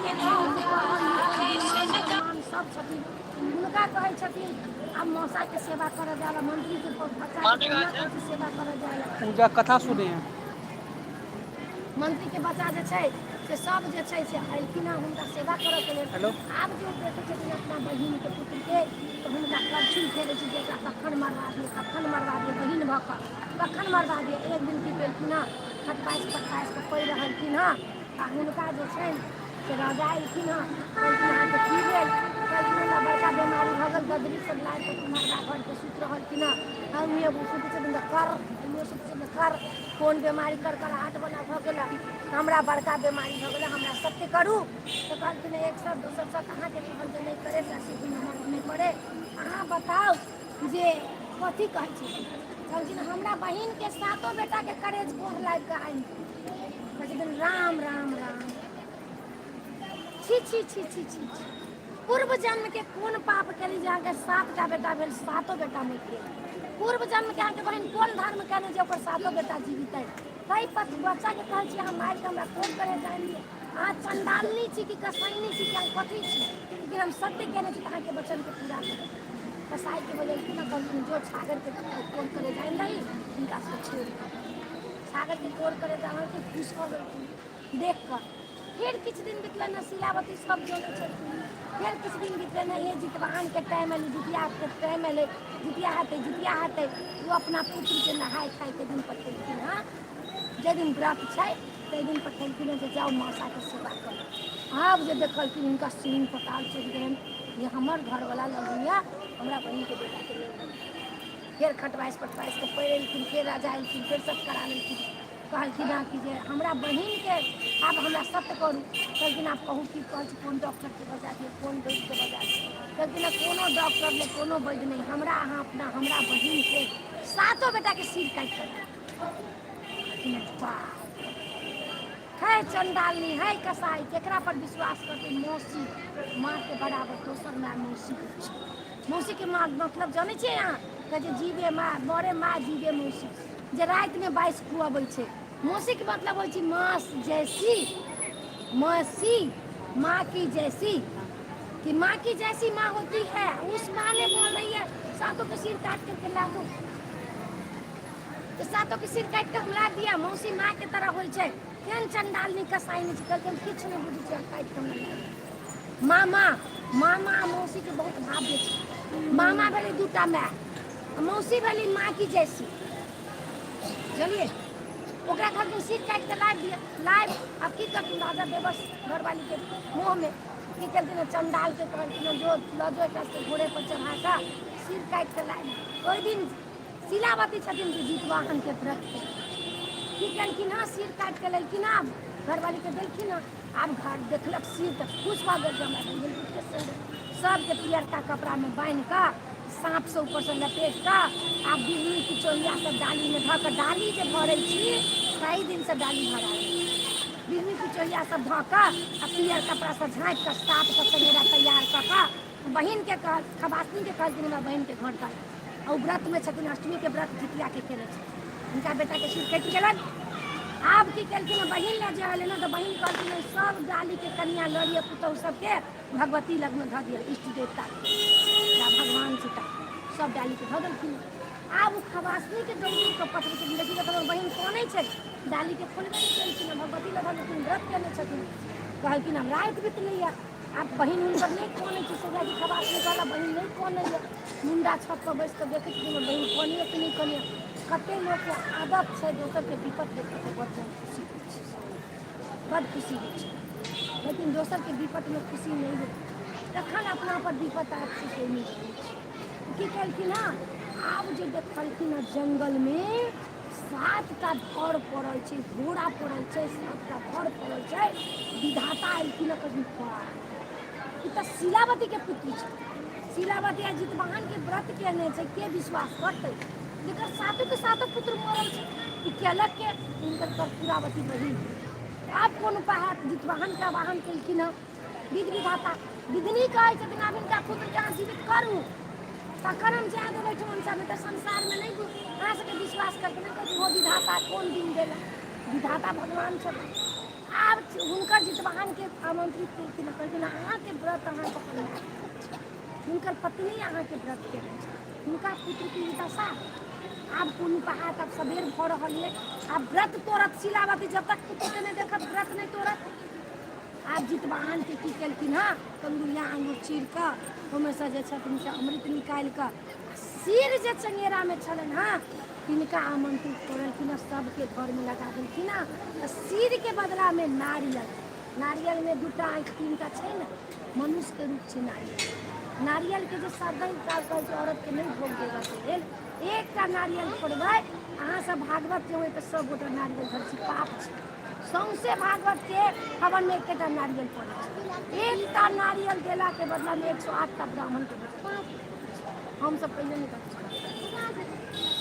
B: सब छथिन, हुनका कहै छथिन आब मौसाके सेवा करऽ जाय, मंत्रीके बच्चाके सेवा करऽ जाय।
A: पूजा कथा सुने हैं।
B: मंत्रीके बच्चा जे छै से सब जे छै से अयलखिन हँ हुनका सेवा करऽके लेल।
A: हेलो।
B: आब जे देखै छथिन अपना बहिनके पुत्रके, तऽ हुनका करछुल फेरै छै जे एकरा कखन मरवा दियै, कखन मरवा दियै, बहिन भऽ कऽ कखन मरवा दियै। एक दिन की केलखिन हँ, खटपासि पटपासि कऽ पड़ि रहलखिन हँ आ हुनका जे छनि से राजा अयलखिन हँ। कहलखिन, अहाँके की भेल? कहलखिन, हमरा बड़का बेमारी भऽ गेल। गदरी सब लाबि कऽ कुम्हरबा घरके सुति रहलखिन हँ। हम सुति छथिन तऽ कर, ओहियो सुति छथिन तऽ कर। कोन बेमारी? करकराहट बला भऽ गेल। हमरा बड़का बेमारी भऽ गेलै, हमरा सत्य करू। तऽ कहलखिन, एक सए दोसर सए अहाँके कहल जे नहि करे से नहि करे, अहाँ बताउ जे कथी कहै छी। कहलखिन, हमरा बहिनके सातो बेटाके करेज कोढ़ लाबि कऽ आनि। कहै छथिन, राम राम राम, छी छी छी छी छी छी, पूर्व जन्मके कोन पाप केली जे अहाँके 7टा बेटा भेल, सातो बेटा मरि गेल? पूर्व जन्मके अहाँके बहिन कोन धर्म केने जे ओकर सातो बेटा जीवित अइ? ताहि पर बच्चाके कहै छी अहाँ मारि कऽ हमरा कोन करे जानि लिअ। अहाँ चण्डालनी छी कि कसाइनी छी कि अहाँ कथी छी? लेकिन हम सत्य केने छी तऽ अहाँके वचनके पूरा करब। कसाईके बजेलखिन आ कहलखिन, जो छागरके कोन करे जानि दही, हुनका सबके छोड़ि। छागरके कोर करे तऽ खुश भऽ गेलखिन देख कऽ। फेर किछु दिन बितलै ने, शीलावती सब जोड़ै छलखिन। फेर किछु दिन बितलै ने, हे जितवाहनके टाइम एलै, जितियाके टाइम एलै, जितिया हेतै, जितिया हेतै। ओ अपना पुत्रके नहाय खायके दिन पठेलखिन हँ, जाहि दिन व्रत छै ताहि दिन पठेलखिन हँ जे जाउ मौसाके सेवा करू। आब जे देखलखिन, हुनका सींग पताल चढ़ि गेलनि जे हमर घरवला लगैया हमरा बहिनके बेटाके नहि। फेर खटवाइस पटवाइस कऽ पड़ि एलखिन। फेर राजा एलखिन, फेर सब करा लेलखिन। कहलखिन हँ कि जे हमरा बहिनके आब हमरा सत्य करू। कहलखिन, आब कहू की कहै छी, कोन डॉक्टरके बजा दिअ, कोन वैद्यके बजा दिअ? कहलखिन हँ, कोनो डॉक्टर नहि, कोनो वैद्य नहि, हमरा अहाँ अपना हमरा बहिनके सातो बेटाके सिर काटि कऽ दिअ। वाह है चंडालनी, है कसाई, केकरा पर विश्वास करते? मौसी माँके बराबर दोसर माय मौसी होइ छै। मौसीके माँ मतलब जनै छियै अहाँ? कहै छै, जीवे माँ मरे माँ, जीवे मौसी, जे रातिमे बाइस खुअबै छै। मौसीके मतलब होइ छै माँ जैसी, मौसी माँ की जैसी, कि माँ की जैसी माँ होती है। उस माँ ने बोल रही है सातों के सिर काट करके ला दो, तो सातों के सिर काटि कऽ हम ला दिया। मौसी माँ के तरह होइ छै। केहन चंडालनी कसाई नहि छै। कहलकै, हम किछु नहि बुझै छियै, काटि कऽ हमरा ला दिया। मामा, मामा आ मौसीके बहुत भाव्य छै। मामा भेलै दूटा माय आ मौसी भेली माँ की जैसी। बुझलियै? ओकरा कहलखिन, सिर काटि कऽ लाबि दिअ, लाबि। आब की करथिन राजा बेबस घरवालीके मोहमे? की केलखिन, चंडालके कहलखिन, जो लऽ जो एकरा सबके घोड़े पर चढ़ा कऽ सिर काटि कऽ लाबि। ओहि दिन शीलावती छथिन जे जितवाहनके व्रत के की केलखिन हँ, सिर काटि कऽ लेलखिन हँ, घरवालीके देलखिन हँ। आब घर देखलक सिर तऽ खुश भऽ गेल जे हमरा बहिन पुत्रके सिर। सबके पियरका कपड़ामे बान्हि कऽ, साँपसँ ऊपरसँ लपेट कऽ, आ बिजली किचोहिया सब डालीमे धऽ कऽ, डाली जे भरै छी ताहि दिनसँ डाली भरा बिजली किचोहिया सब धऽ कऽ आ पियर कपड़ासँ झाँपि कऽ 7 टा चंगेरा तैयार कऽ कऽ बहिनके कह खबासनीके कहलखिन, हमरा बहिनके घर दऽ। आ ओ व्रतमे छथिन, अष्टमीके व्रत जितियाके केने छथिन। हुनका बेटाके सिर कटि गेलनि। आब की केलखिन, बहिन लए जे एलै ने तऽ बहिन कहलखिन, सब डालीके कनिया लऽ लिअ, पुतहु सबके भगवती लगमे धऽ दिअ, इष्ट देवता भगवान सीता। सब डालीके धऽ देलखिन। आब ओ खबासनीके दौड़ी कऽ पठबै छथिन। देखी तऽ हमर बहिन कनै छै, डालीके खोलबे नहि केलखिन, भगवती लग धऽ देलखिन, व्रत केने छथिन। कहलखिन, आब राति बितलैया, आब बहिन हुनकर नहि कनै छै। सोझाजी खबासनी कहलक, बहिन नहि कनैया। मुण्डा छत पर बैस कऽ देखै छथिन, हमर बहिन कनैया कि नहि कनैया। कते लोकके आदत छै, दोसरके विपत देख कऽ बड़ खुशी होइ छै, बड़ खुशी होइ छै, लेकिन दोसरके विपतमे खुशी नहि होइ छै। तखन अपना पर विपत आयत से नहि होइ छै। की केलखिन हँ, आब जे देखलखिन हँ, जंगलमे 7टा धर पड़ल छै, घोड़ा पड़ल छै, 7टा धर पड़ल छै। विधाता एलखिन हँ, कहलखिन, ई तऽ शीलावतीके पुत्री छै। शीलावती आ जितवाहनके व्रत केने छै, के विश्वास करतै? जकर सातो के सातो पुत्र मरल छै, ई केलक के? हुनकर कर्पूरावती बहिन। आब कोन उपाय हैत? जितवाहन के आवाहन केलखिन हँ विध विधाता। विधनी कहै छथिन, आब हिनका पुत्रके अहाँ जीवित करू तखन हम जाय देबै एहिठमन, नहि तऽ संसारमे नहि अहाँ सबके विश्वास करतै। नहि कहै हो विधाता, कोन दिन देला? विधाता भगवान छथिन। आब हुनकर जितवाहनके आमंत्रित केलखिन, कहलखिन अहाँके व्रत अहाँ पकड़ने, हुनकर पत्नी अहाँके व्रत केने छै, हुनका पुत्रके ई दशा, आब कोन उपाय हैत? आब सबेर भऽ रहल यऽ, आब व्रत तोड़त शिलावती, जब तक पुत्रके नहि देखत व्रत नहि तोड़त। आब जितवाहनके की केलखिन हँ, कंगुरिया आंगुर चीर कऽ ओहिमे जे छथिन से अमृत निकालि कऽ सिर जे चंगेरामे छलनि हँ तिनका आमंत्रित करलखिन हँ, सबके घरमे लगा देलखिन हँ। आ सिरके बदलामे नारियल, नारियलमे दूटा आँखि तीनटा छै ने, मनुष्यके रूप छै नारियल। नारियलके जे सरदै उतार कहै छै औरतके नहि भोग देबऽके लेल, एकटा नारियल फोड़बै अहाँ सब भागवत जे होइ तऽ सब गोटा नारियल धरै छी, पाप छै। सौंसे भागवतके हवनमे एकेटा नारियल पड़ै छै। एकटा नारियल देलाके बदलामे 108टा ब्राह्मणके भोजन। हमसब कहियो नहि करै छी।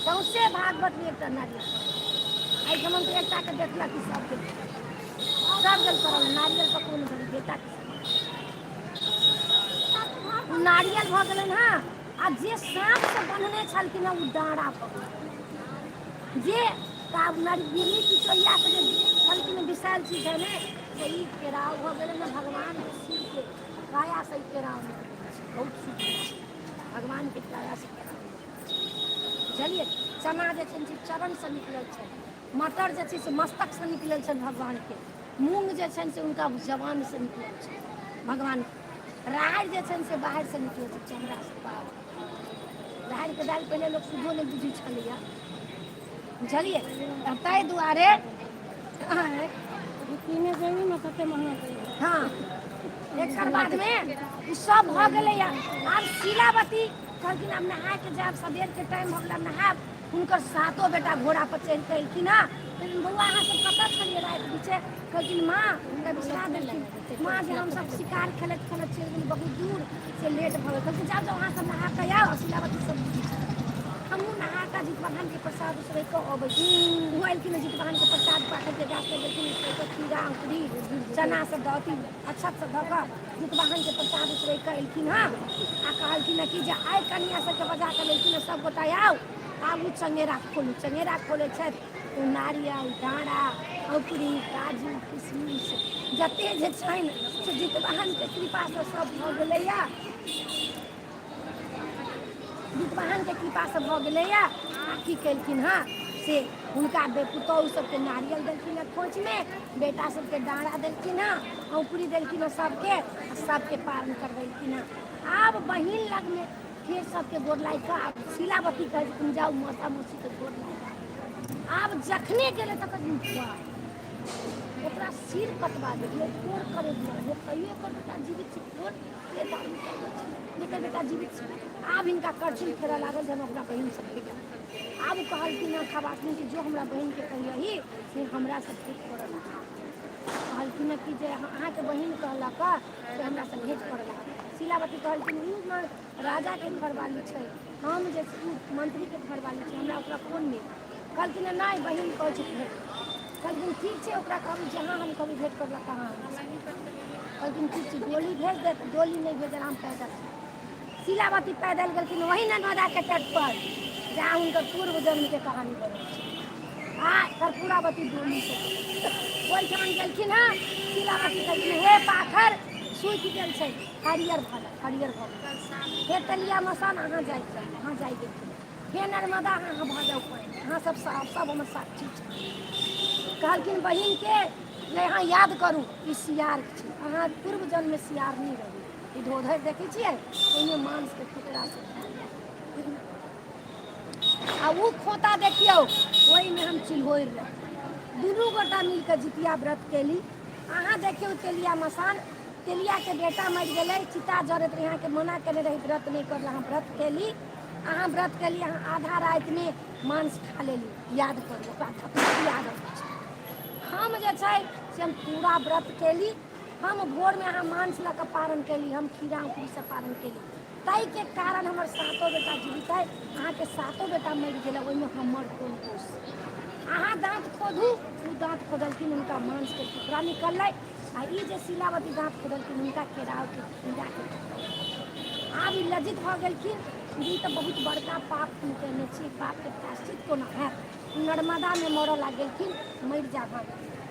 B: सौंसे भागवतमे एकटा नारियल पड़ै छै। एहिठाम तऽ एकटाके देखलक कि सबके सब गेल पड़ल नारियल पर, कोनो धरि बेटाके ओ नारियल भऽ गेलनि हँ। आ जे साँपसँ बन्हने छलखिन हँ ओ डाँड़ा भऽ गेल। जे आब नरगिरी चिचोइयाके जे छलखिन हँ विषैल चीज धयने, से ई केराव भऽ गेलनि हँ। भगवानके शिवके कायासँ ई केराव निकलै छै, बहुत शुद्ध छै। भगवानके कायासँ केराव निकलै छै, बुझलियै? चना जे छै से चरणसँ निकलल छै, मटर जे छै से मस्तकसँ निकलल छनि भगवानके, मूँग जे छनि से हुनका जवानसँ निकलल छै भगवानके, राहड़ि जे छनि से बाहरसँ निकलल छै, चमड़ासँ। बाप, राहड़िके दालि पहिले लोक शुद्धो नहि बुझै छलैए, बुझलियै? तऽ ताहि दुआरे
C: कीने जेबही ने तते महंगा दै।
B: हँ, एकर बादमे ई सब भऽ गेलैए। आब शीलावती कहलखिन आब नहायके जायब, सबेरके टाइम भऽ गेल, आब नहायब। हुनकर सातो बेटा घोड़ा पर चढ़ि कऽ एलखिन हँ। कहलखिन बौआ, अहाँ सब कतऽ छलियै राति बीचे? कहलखिन माँ, हुनका बिसरा देलखिन माँ, जे हमसब शिकार खेलैत खेलैत चलि गेली बहुत दूर से लेट भऽ गेल। कहलखिन जाउ जाउ, अहाँ सब नहा कऽ आउ। शीलावती सब हमहूँ नहा कऽ जितवाहनके प्रसाद उसरैग कऽ अबै छी। ओहो एलखिन, जितवाहनके प्रसाद पाकलके गाछ लग गेलखिन, उसरैग कऽ खीरा औंकुरी चना सब दऽ अथी अक्षत सब दऽ कऽ जितवाहनके प्रसाद उसरैग कऽ एलखिन हँ। आ कहलखिन हँ कि जे आइ कनिया सबके बजा कऽ लेलखिन हँ, सब गोटा आउ, आब ओ चंगेरा खोलू। चंगेरा खोलै छथि, ओ नारियल डाँड़ा औंकुरी काजू किशमिश जते जे छनि से जितवाहनके कृपासँ सब भऽ गेलैया, जितवाहनके कृपासँ भऽ गेलैया। आ की केलखिन हँ से हुनका पुतहु सबके नारियल देलखिन हँ खोँचमे, बेटा सबके डाँड़ा देलखिन हँ, औंकुरी देलखिन हँ सबके, आ सबके पारण करबेलखिन हँ। आब बहिन लगमे फेर सबके गोर लागि कऽ आब शीलावती कहै छथिन जाउ मौसा मौसीके गोर लागि। आब जखने गेलै तऽ कहलखिन वाह, ओकरा सिर कटवा देलियै, कोर करे दुआरे तैयो एकर बेटा जीवित छै, कोन प्रेत आदमी करै छै जकर बेटा जीवित छै? आब हिनका करछुल फेरऽ लागल जे हम अपना बहिनसँ भेट। आब ओ कहलखिन हँ खबासनी कि जो हमरा बहिनके कहियही से हमरासँ भेट करऽ लागल। कहलखिन हँ कि जे अहाँके बहिन कहलक से हमरासँ भेँट करऽ लागल। शीलावती कहलखिन ओ राजाके घरवाली छै, हम जे ओ मन्त्रीके घरवाली छै, हमरा ओकरा कोन मिल? कहलखिन नहि, बहिन कहै छै भेँट। कहलखिन ठीक छै, ओकरा कहबै जहाँ हम कहबै भेँट करलक तहाँ। कहलखिन ठीक छै, डोली भेज देत। डोली नहि भेजल, हम पैदल। शीलावती पैदल गेलखिन वही नर्मदाके तट पर जहाँ हुनकर पूर्व जन्मके कहानी बनल छै। आ कर्पूरावती डोली से ओहिठाम गेलखिन हँ। शीलावती कहलखिन हे पाथर, सूखि गेल छै, हरियर भऽ गेल, हरियर भऽ गेल। हे तेलिया मसान, अहाँ जाइ जाउ, अहाँ जाइ गेलखिन। हे नर्मदा, अहाँ भऽ जाउ पानि, अहाँ सब सब हमर साक्षी छै। कहलखिन बहिनके जे अहाँ याद करू, ई सियार छी, अहाँ पूर्व जन्ममे सियारनी रही। ई धोधरि देखै छियै, ओहिमे मांसके टुकड़ा सब। आ ओ खोता देखियौ, ओहिमे हम चिल्होरि रही। दुनू गोटा मिलके जितिया व्रत केली। अहाँ देखियौ तेलिया मसान, तेलियाके बेटा मरि गेलै, चिता जरैत रहै, अहाँके मना केने रही व्रत नहि करला, अहाँ व्रत केली, अहाँ व्रत केली, अहाँ आधा रातिमे मांस खा लेली। याद करू, ओकरा धपसी याद अबै छै। हम जे छै से हम पूरा व्रत केली। हम भोरमे अहाँ मांस लऽ कऽ पारण केली, हम खीरा औंकुरीसँ पारण केली। ताहिके कारण हमर सातो बेटा जीवित अइ। अहाँके सातो बेटा मरि गेल, ओहिमे हमर कोन दोष? अहाँ दाँत खोदू। ओ दाँत खोदलखिन, हुनका मांसके टुकड़ा निकललै, आ ई जे शीलावती दाँत खोदलखिन, हुनका केरावके कीड़ाके टुकड़ा। आब ई लज्जित भऽ गेलखिन जे ई तऽ बहुत बड़का पाप हम कयने छी, पापके प्रायश्चित कोना हैत? नर्मदामे मरऽ लागलखिन, मरि जायब हम।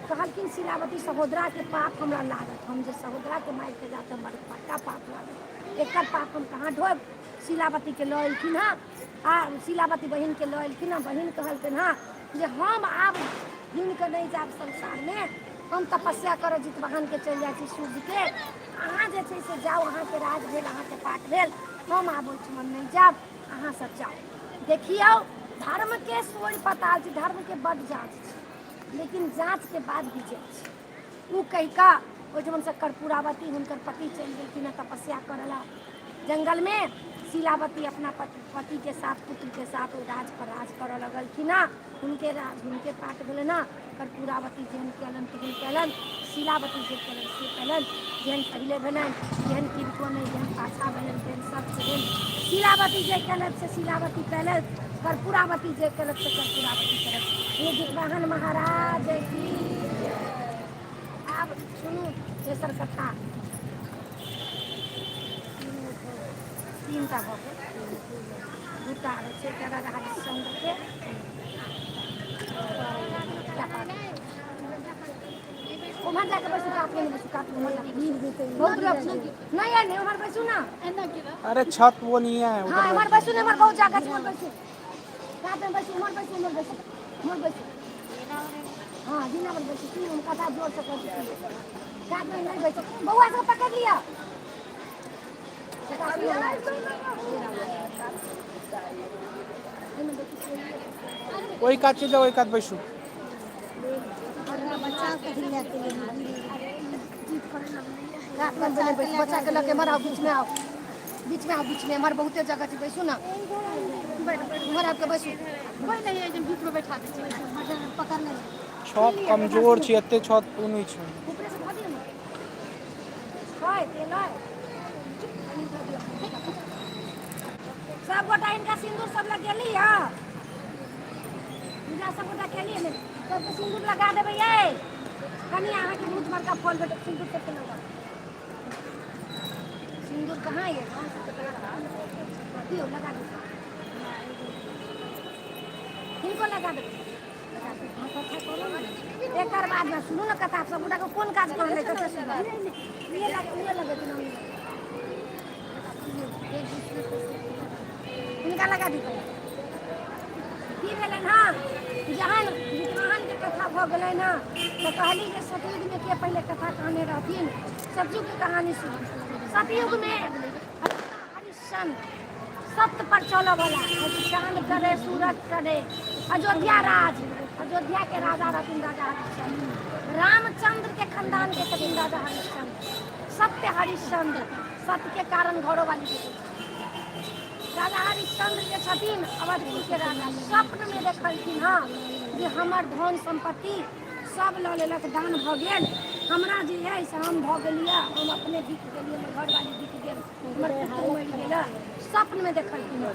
B: कहलखिन शीलावती, सहोदराके पाप हमरा लागत, हम जे सहोदराके मारिके जायब तऽ हमर बड़का पाप लागत, एकर पाप हम कहाँ ढोएब? शीलावतीके लऽ एलखिन हँ, आ शीलावती बहिनके लऽ एलखिन हँ। बहिन कहलखिन हँ जे हम आब घुमिकऽ नहि जायब संसारमे, हम तपस्या करऽ जितवाहनके चलि जाइ छी सूर्यके, अहाँ जे छै से जाउ, अहाँके राज भेल, अहाँके पाठ भेल, हम आब ओहिठमन नहि जायब, अहाँ सब जाउ। देखियौ, धर्मके सोरि पताल छै, धर्मके बड्ड जाँच छै, लेकिन जाँचके बाद विजय छै। ओ कहि कऽ ओहिठमनसँ कर्पूरावती हुनकर पति चलि गेलखिन हँ तपस्या करऽ लए जंगलमे। शीलावती अपना पतिके साथ, पुत्रके साथ ओहि राज पर राज करऽ लगलखिन हँ। हुनके राज, हुनके पाट भेलनि हँ। कर्पूरावती जेहन कयलनि तेहन कयलनि, शीलावती जे कयलनि से कयलनि। जेहन पहिले भेलनि तेहन किनको नहि, जेहन पाछाँ भेलनि तेहन सबके भेल। शीलावती जे कयलथि से शीलावती कयलथि, कर्पूरावती जे कयलथि से कर्पूरावती कयलथि। हे जितवाहन महाराज की। आब सुनू तेसर कथा। तीनटा भऽ गेल, दूटा आरो छै। एकटा राजा हरिश्चंद्रके। उम्हर जाके बैसू, कातमे नहि बैसू, कातमे उम्हर जाके बैसू। बहुत लोग नहीं है, नहीं, उम्हर बैसू ना।
A: अरे छत वो नहीं है उधर।
B: हाँ, उम्हर बैसू ने, उम्हर बहुत जगह छै, उम्हर बैसू, कातमे बैसू, उम्हर बैसू, उम्हर बैसू, उम्हर बैसू। हाँ, जिना पर बैसू। सुनू, हम कथा जोर से कहै छी, कातमे नहि बैसू। बौआ सब पकड़ लिअ। कथा सुनू।
A: ओहि कात चलि जाउ, ओहि कात बैसू।
B: बच्चा के लऽ के एम्हर आउ, बीचमे आउ, बीचमे आउ, बीचमे। एम्हर बहुते जगह छै, बैसू ने, एम्हर आबि कऽ बैसू।
C: कोइ नहि है, बीचमे बैठा दै छै, पकड़ने।
A: छत कमजोर छै, एते छत ओ नहि छै।
B: ऊपरेसँ धऽ दियौ ने। छै तेल अइ, कनि धऽ दियौ। सब गोटा हिनका सिन्दूर सब लगेली हँ? पूजा सब गोटा केलियै ने? सबके सिन्दूर लगा देबै। यै कनि, अहाँके बहुत बड़का फल भेटत। सिन्दूर सबके लगा। सिन्दूर कहाँ ये? दियौ, लगा दियौ। हिनको लगा देबै, लगा दियौ। एकर बाद ने सुनू ने कथा। सब गोटाके कोन काज करल रहै कते सुनू। उहे लगे, उहे लगेथिन। हिनका लगा दियौ। की भेलनि हँ, जहन जितवाहनके कथा भऽ गेलनि हँ तऽ कहली जे सतयुगमे के पहिले कथा कहने रहथिन? सतयुगके कहानी सुनू। सतयुगमे हरिश्चंद्र, सत्य पर चलऽ वाला, चाँद टरे सूरज टरे, अयोध्या राज, अयोध्या के राजा रहथिन राजा हरिश्चंद्र। रामचंद्र के खानदान के छथिन राजा हरिश्चंद्र, सत्य हरिश्चंद्र। सत्य के कारण घरोवाली के राजा हरिश्चंद्र जे छथिन अवधपुर के राजा, स्वप्न में देखलखिन हँ जे हमर धन सम्पत्ति सब लऽ लेलक, दान भऽ गेल, हमरा जे अइ से हम भऽ गेलियै, हम अपने बिक गेलियै, हमर घरवाली बिक गेल, हमर पुत्र मरि गेल। स्वप्न में देखलखिन हँ।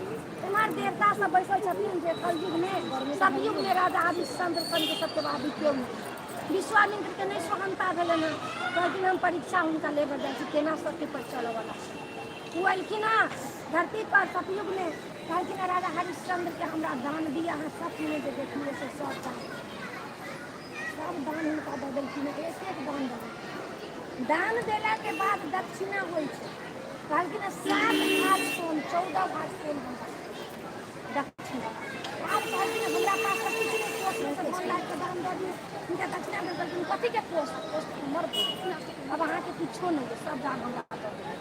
B: एम्हर देवता सब बैसल छथिन जे कलयुग में, सतयुग में राजा हरिश्चंद्र सन के सत्यवादी केओ नहि। विश्वामित्र के नहि सहनता भेलनि हँ। कहलखिन हम परीक्षा हुनका लेबऽ जाइ छी, केना सत्य पर चलऽ वाला छै। ओ एलखिन हँ धरती पर सतयुग में। कहलखिन हँ, राजा हरिश्चंद्र के हमरा दान दिअ, अहाँ स्वप्न में जे देखलियै से सब दान। सब दान हुनका दऽ देलखिन हँ, एक एक दान दऽ देलखिन। दान देलाके बाद दक्षिणा होइ छै। कहलखिन हँ, 7 भार सोन, 14 भार सोन हमरा दक्षिणा। आब कहलखिन हमरा पास तऽ किछु नहि, कोषमे से धन लाबि कऽ दान दऽ दियौ। हुनका दक्षिणा दऽ देलखिन। कथीके कोष? कोष तऽ हमर भेल। आब अहाँके किछो नहि अइ, सब दान हमरा दऽ दियौ।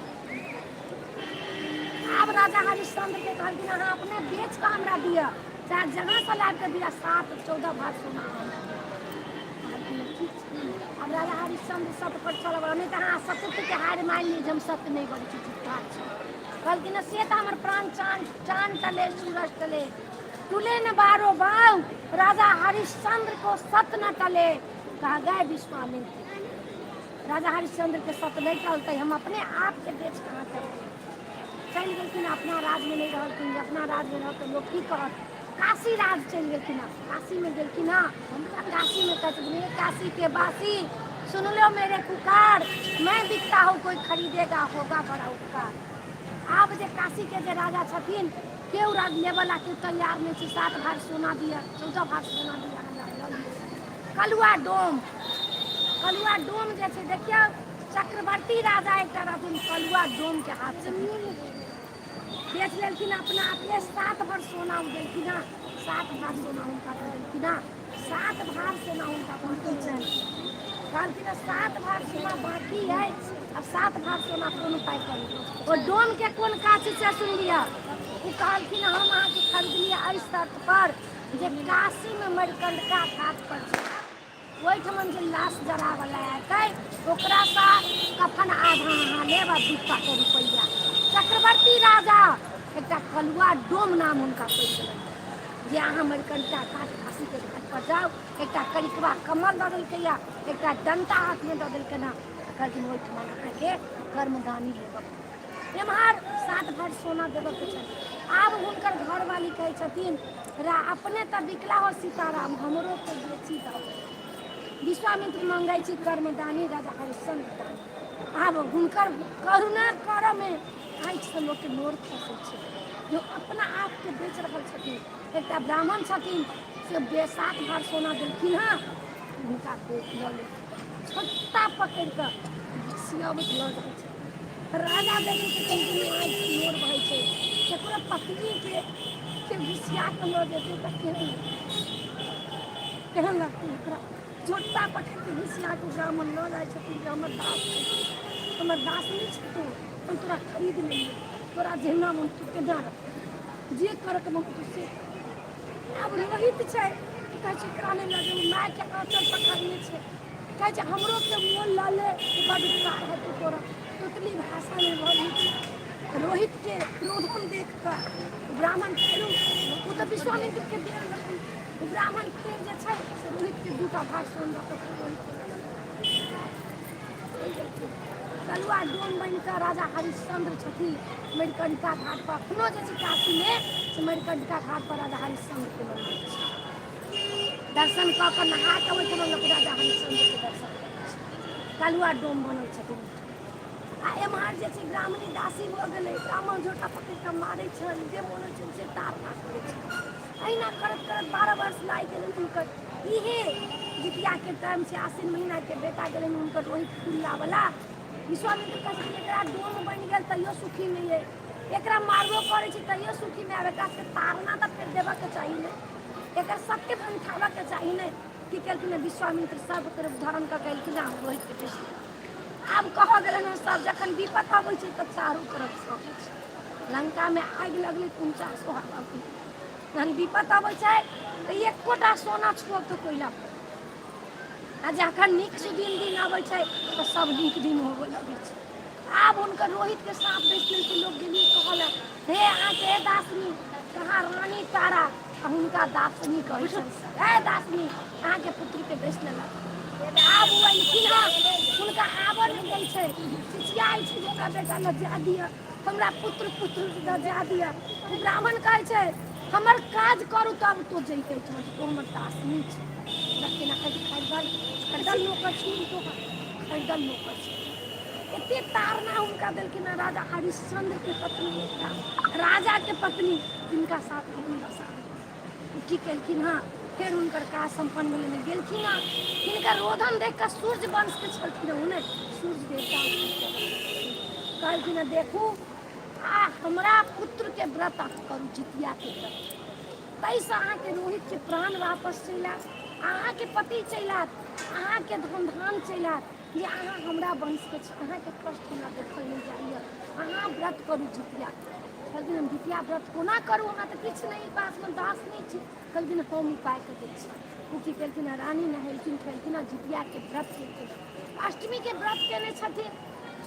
B: आब राजा हरिश्चंद्र के कहलखिन अहाँ अपने बेच कऽ हमरा दिअ, चाहे जहाँसँ लाबि कऽ दिअ, 7 14 भार सोना हमरा दिअ। कहलखिन ठीक छै। आब राजा हरिश्चंद्र सत्य पर चलऽ बला नहि तऽ अहाँ सत्यके हारि मानि लिअ जे हम सत्य नहि बजै छी, झूठा छी। कहलखिन से तऽ हमर प्राण चान चान टले सूरज टले, तुले न बारो बाऊ, राजा हरिश्चंद्र को सत्य न टले। कहा गए विश्वामित्र, राजा हरिश्चंद्र के सत्य नहीं टलते, हम अपने आप के बेच कहाँ चलते? चलि गेलखिन, अपना राजमे नहि रहलखिन। जे अपना राजमे रहत तऽ लोक की कहत? काशी राज चलि गेलखिन हँ। काशीमे गेलखिन हँ आ काशीमे कहै छथिन, हे काशीके बासी, सुन लो मेरे पुकार, मैं बिकता हूँ कोई खरीदेगा होगा बड़ा उपकार। आब जे काशीके जे राजा छथिन, केओ राज लेबऽला केओ तैयार नहि छै। 7 भार सोना दिअ, 14 भार सोना दिअ, हमरा लऽ लिअ। कलुआ डोम, कलुआ डोम जे छै, देखियौ, चक्रवर्ती राजा एकटा रहथिन, कलुआ डोमके हाथसँ बेच लेलखिन अपना अपने। 7 भर सोना ओ देलखिन हँ, 7 भार सोना हुनका दऽ देलखिन हँ। 7 भार सोना हुनका बाँकी छनि। कहलखिन हँ, 7 भार सोना बाँकी अछि, आब 7 भार सोना कोन उपाय करू? ओ डोमके कोन काज छै से सुनि लिअ। ओ कहलखिन, हम अहाँके खरीदलियै एहि शर्त पर जे काशीमे मरिकंडका घाट पर छै, ओहिठमन जे लाश जरावला एतै, ओकरासँ कफन आधा अहाँ लेब आ 2 पाके रुपैआ। चक्रवर्ती राजा एकटा कलुआ डोम नाम हुनका पड़ि गेलनि, जे अहाँ मरिकंडका घाट, काशीके घाट पर जाउ। एकटा करिकवा कमल दऽ देलकैया, एकटा डंटा हाथमे दऽ देलकनि हँ, कहलखिन ओहिठमन अहाँके कर्मदानी लेबक, एम्हर 7 भर सोना देबऽके छै। आब हुनकर घरवाली कहै छथिन, रा अपने तऽ बिकला हो सीताराम, हमरो के बेची दऽ। विश्वामित्र मंगै छी कर्मदानी, राजा हरिश्चंद्र दानी। आब हुनकर करुणा करऽमे आँखिसँ लोकके नोर खसै छै, जो अपना आपके बेच रहल छथिन। एकटा ब्राह्मण छथिन, से बे 7 भार सोना देलखिन हँ, हुनका बेच लऽ लेलखिन। छोटा पकड़ि कऽ घिसियबैत लऽ जाइ छै। राजा देखै छथिन, दुनू आँखिसँ नोर बहै छै। ककरो पत्नीके के घिसिया कऽ लऽ जेतै तऽ केहन केहन लगतै ओकरा? झोटा पकड़ि कऽ घिसिया कऽ ब्राह्मण लऽ जाइ छथिन जे हमर दास छै, हमर दास नहि छै तू, हम तोरा खरीद लेलियै, तोरा जहिना मन तू तेना रह, जे करके मन तू से कर। आब रोहित छै, कहै छै एकरा नहि लऽ जेबै, मायके आँचल पकड़ने छै। कहै छै हमरो के मोल लऽ ले, बड्ड उपकार हेतौ तोरा। तोतली भाषामे बजै छै। रोहितके क्रोधन देख कऽ ब्राह्मण फेरो, ओ तऽ विश्वामित्रके देल रहनि, ओ ब्राह्मण फेर जे छै से रोहितके 2टा भाग सोन दऽ कऽ फेर रोहितके कलुआ डोम बनि कऽ राजा हरिश्चंद्र छथिन मणिकर्णिका घाट पर। अखनो जे छै काशीमे से मणिकर्णिका घाट पर राजा हरिश्चंद्रके मन्दिर छै। दर्शन कऽ कऽ नहा कऽ ओहिठाम लोक राजा हरिश्चंद्रके दर्शन करै छै। कलुआ डोम बनल छथिन। आ एम्हर जे छै ब्राह्मणी दासी भऽ गेलै। ब्राह्मण झोटा पकड़ि कऽ मारै छनि, जे मोन होइ छनि से ताड़ना करै छनि। एहिना करैत करैत 12 वर्ष लागि गेलनि हुनकर। इहे जितियाके टाइम छै, आश्विन महीनाके। बेटा गेलनि हुनकर रोहित फुल्लावला। विश्वामित्र कहै छथिन, एकरा डोम बनि गेल तैयो सुखी नहि अइ, एकरा मारबो करै छी तैयो सुखी नहि। आब एकरा सबके ताड़ना तऽ फेर देबऽके चाही ने, एकर सबके भंठाबऽके चाही ने। की केलखिन विश्वामित्र? सब तरफ धरण कऽ केलखिन आ रोहितके बेसी आब कहऽ गेलनि हँ। सब जखन विपत अबै छै तऽ चारू तरफसँ अबै छै। लंकामे आगि लगलै तऽ 49 हवा। जहन विपत अबै छै तऽ एकोटा सोना छुअब तऽ कोयला। आ जखन नीक सुदिन दिन अबै छै तऽ सब नीक दिन होबऽ लगै छै। आब हुनकर रोहितके साँप डसि लेलकै। लोक गेलियै कहऽ, हे अहाँके, हे दासनी, कहाँ रानी तारा, आ हुनका दासनी कहै छनि, हे दासनी, अहाँके पुत्रीके डसि लेलक। आब ओ एलखिन हँ, हुनका आबऽ नहि दै छै, चिचियाइ छै जे हमरा बेटा लग जाय दिअ, हमरा पुत्र पुत्र लग जाय दिअ। ओ ब्राह्मण कहै छै, हमर काज करू तब तो जैते। तो हमर दासनी छै, हमरा केना कहै छै, खरीदल खरीदल नौकर छी तोहर, खरीदल नौकर छी। एते ताड़ना हुनका देलखिन हँ राजा हरिश्चंद्र के पत्नी, एकटा राजा के पत्नी जिनका साथ एहन दशा, ओ की केलखिन हँ? फेर हुनकर काज सम्पन्न भेलनि, गेलखिन हँ। हिनकर रोदन देख कऽ सूर्य वंश के छलखिन हँ ओ ने, सूर्य देवता कहलखिन हँ, देखू आ हमरा पुत्र के व्रत अहाँ करू, जितिया के व्रत, ताहिसँ अहाँके रोहितके प्राण वापस चलि आयत, अहाँके पति चलि आयत, अहाँके धन धान चलि आयत, जे अहाँ हमरा वंशके छी, अहाँके कष्ट हमरा देखल नहि जाइए, अहाँ व्रत करू जितिया। कहलखिन, हम जितिया व्रत कोना करू? हमरा तऽ किछु नहि पासमे, दास नहि छी। कहलखिन, हम उपाय कऽ दै छी। ओ की केलखिन? रानी नहेलखिन खेलखिन आ जितियाके व्रत केलखिन। अष्टमीके व्रत केने छथिन।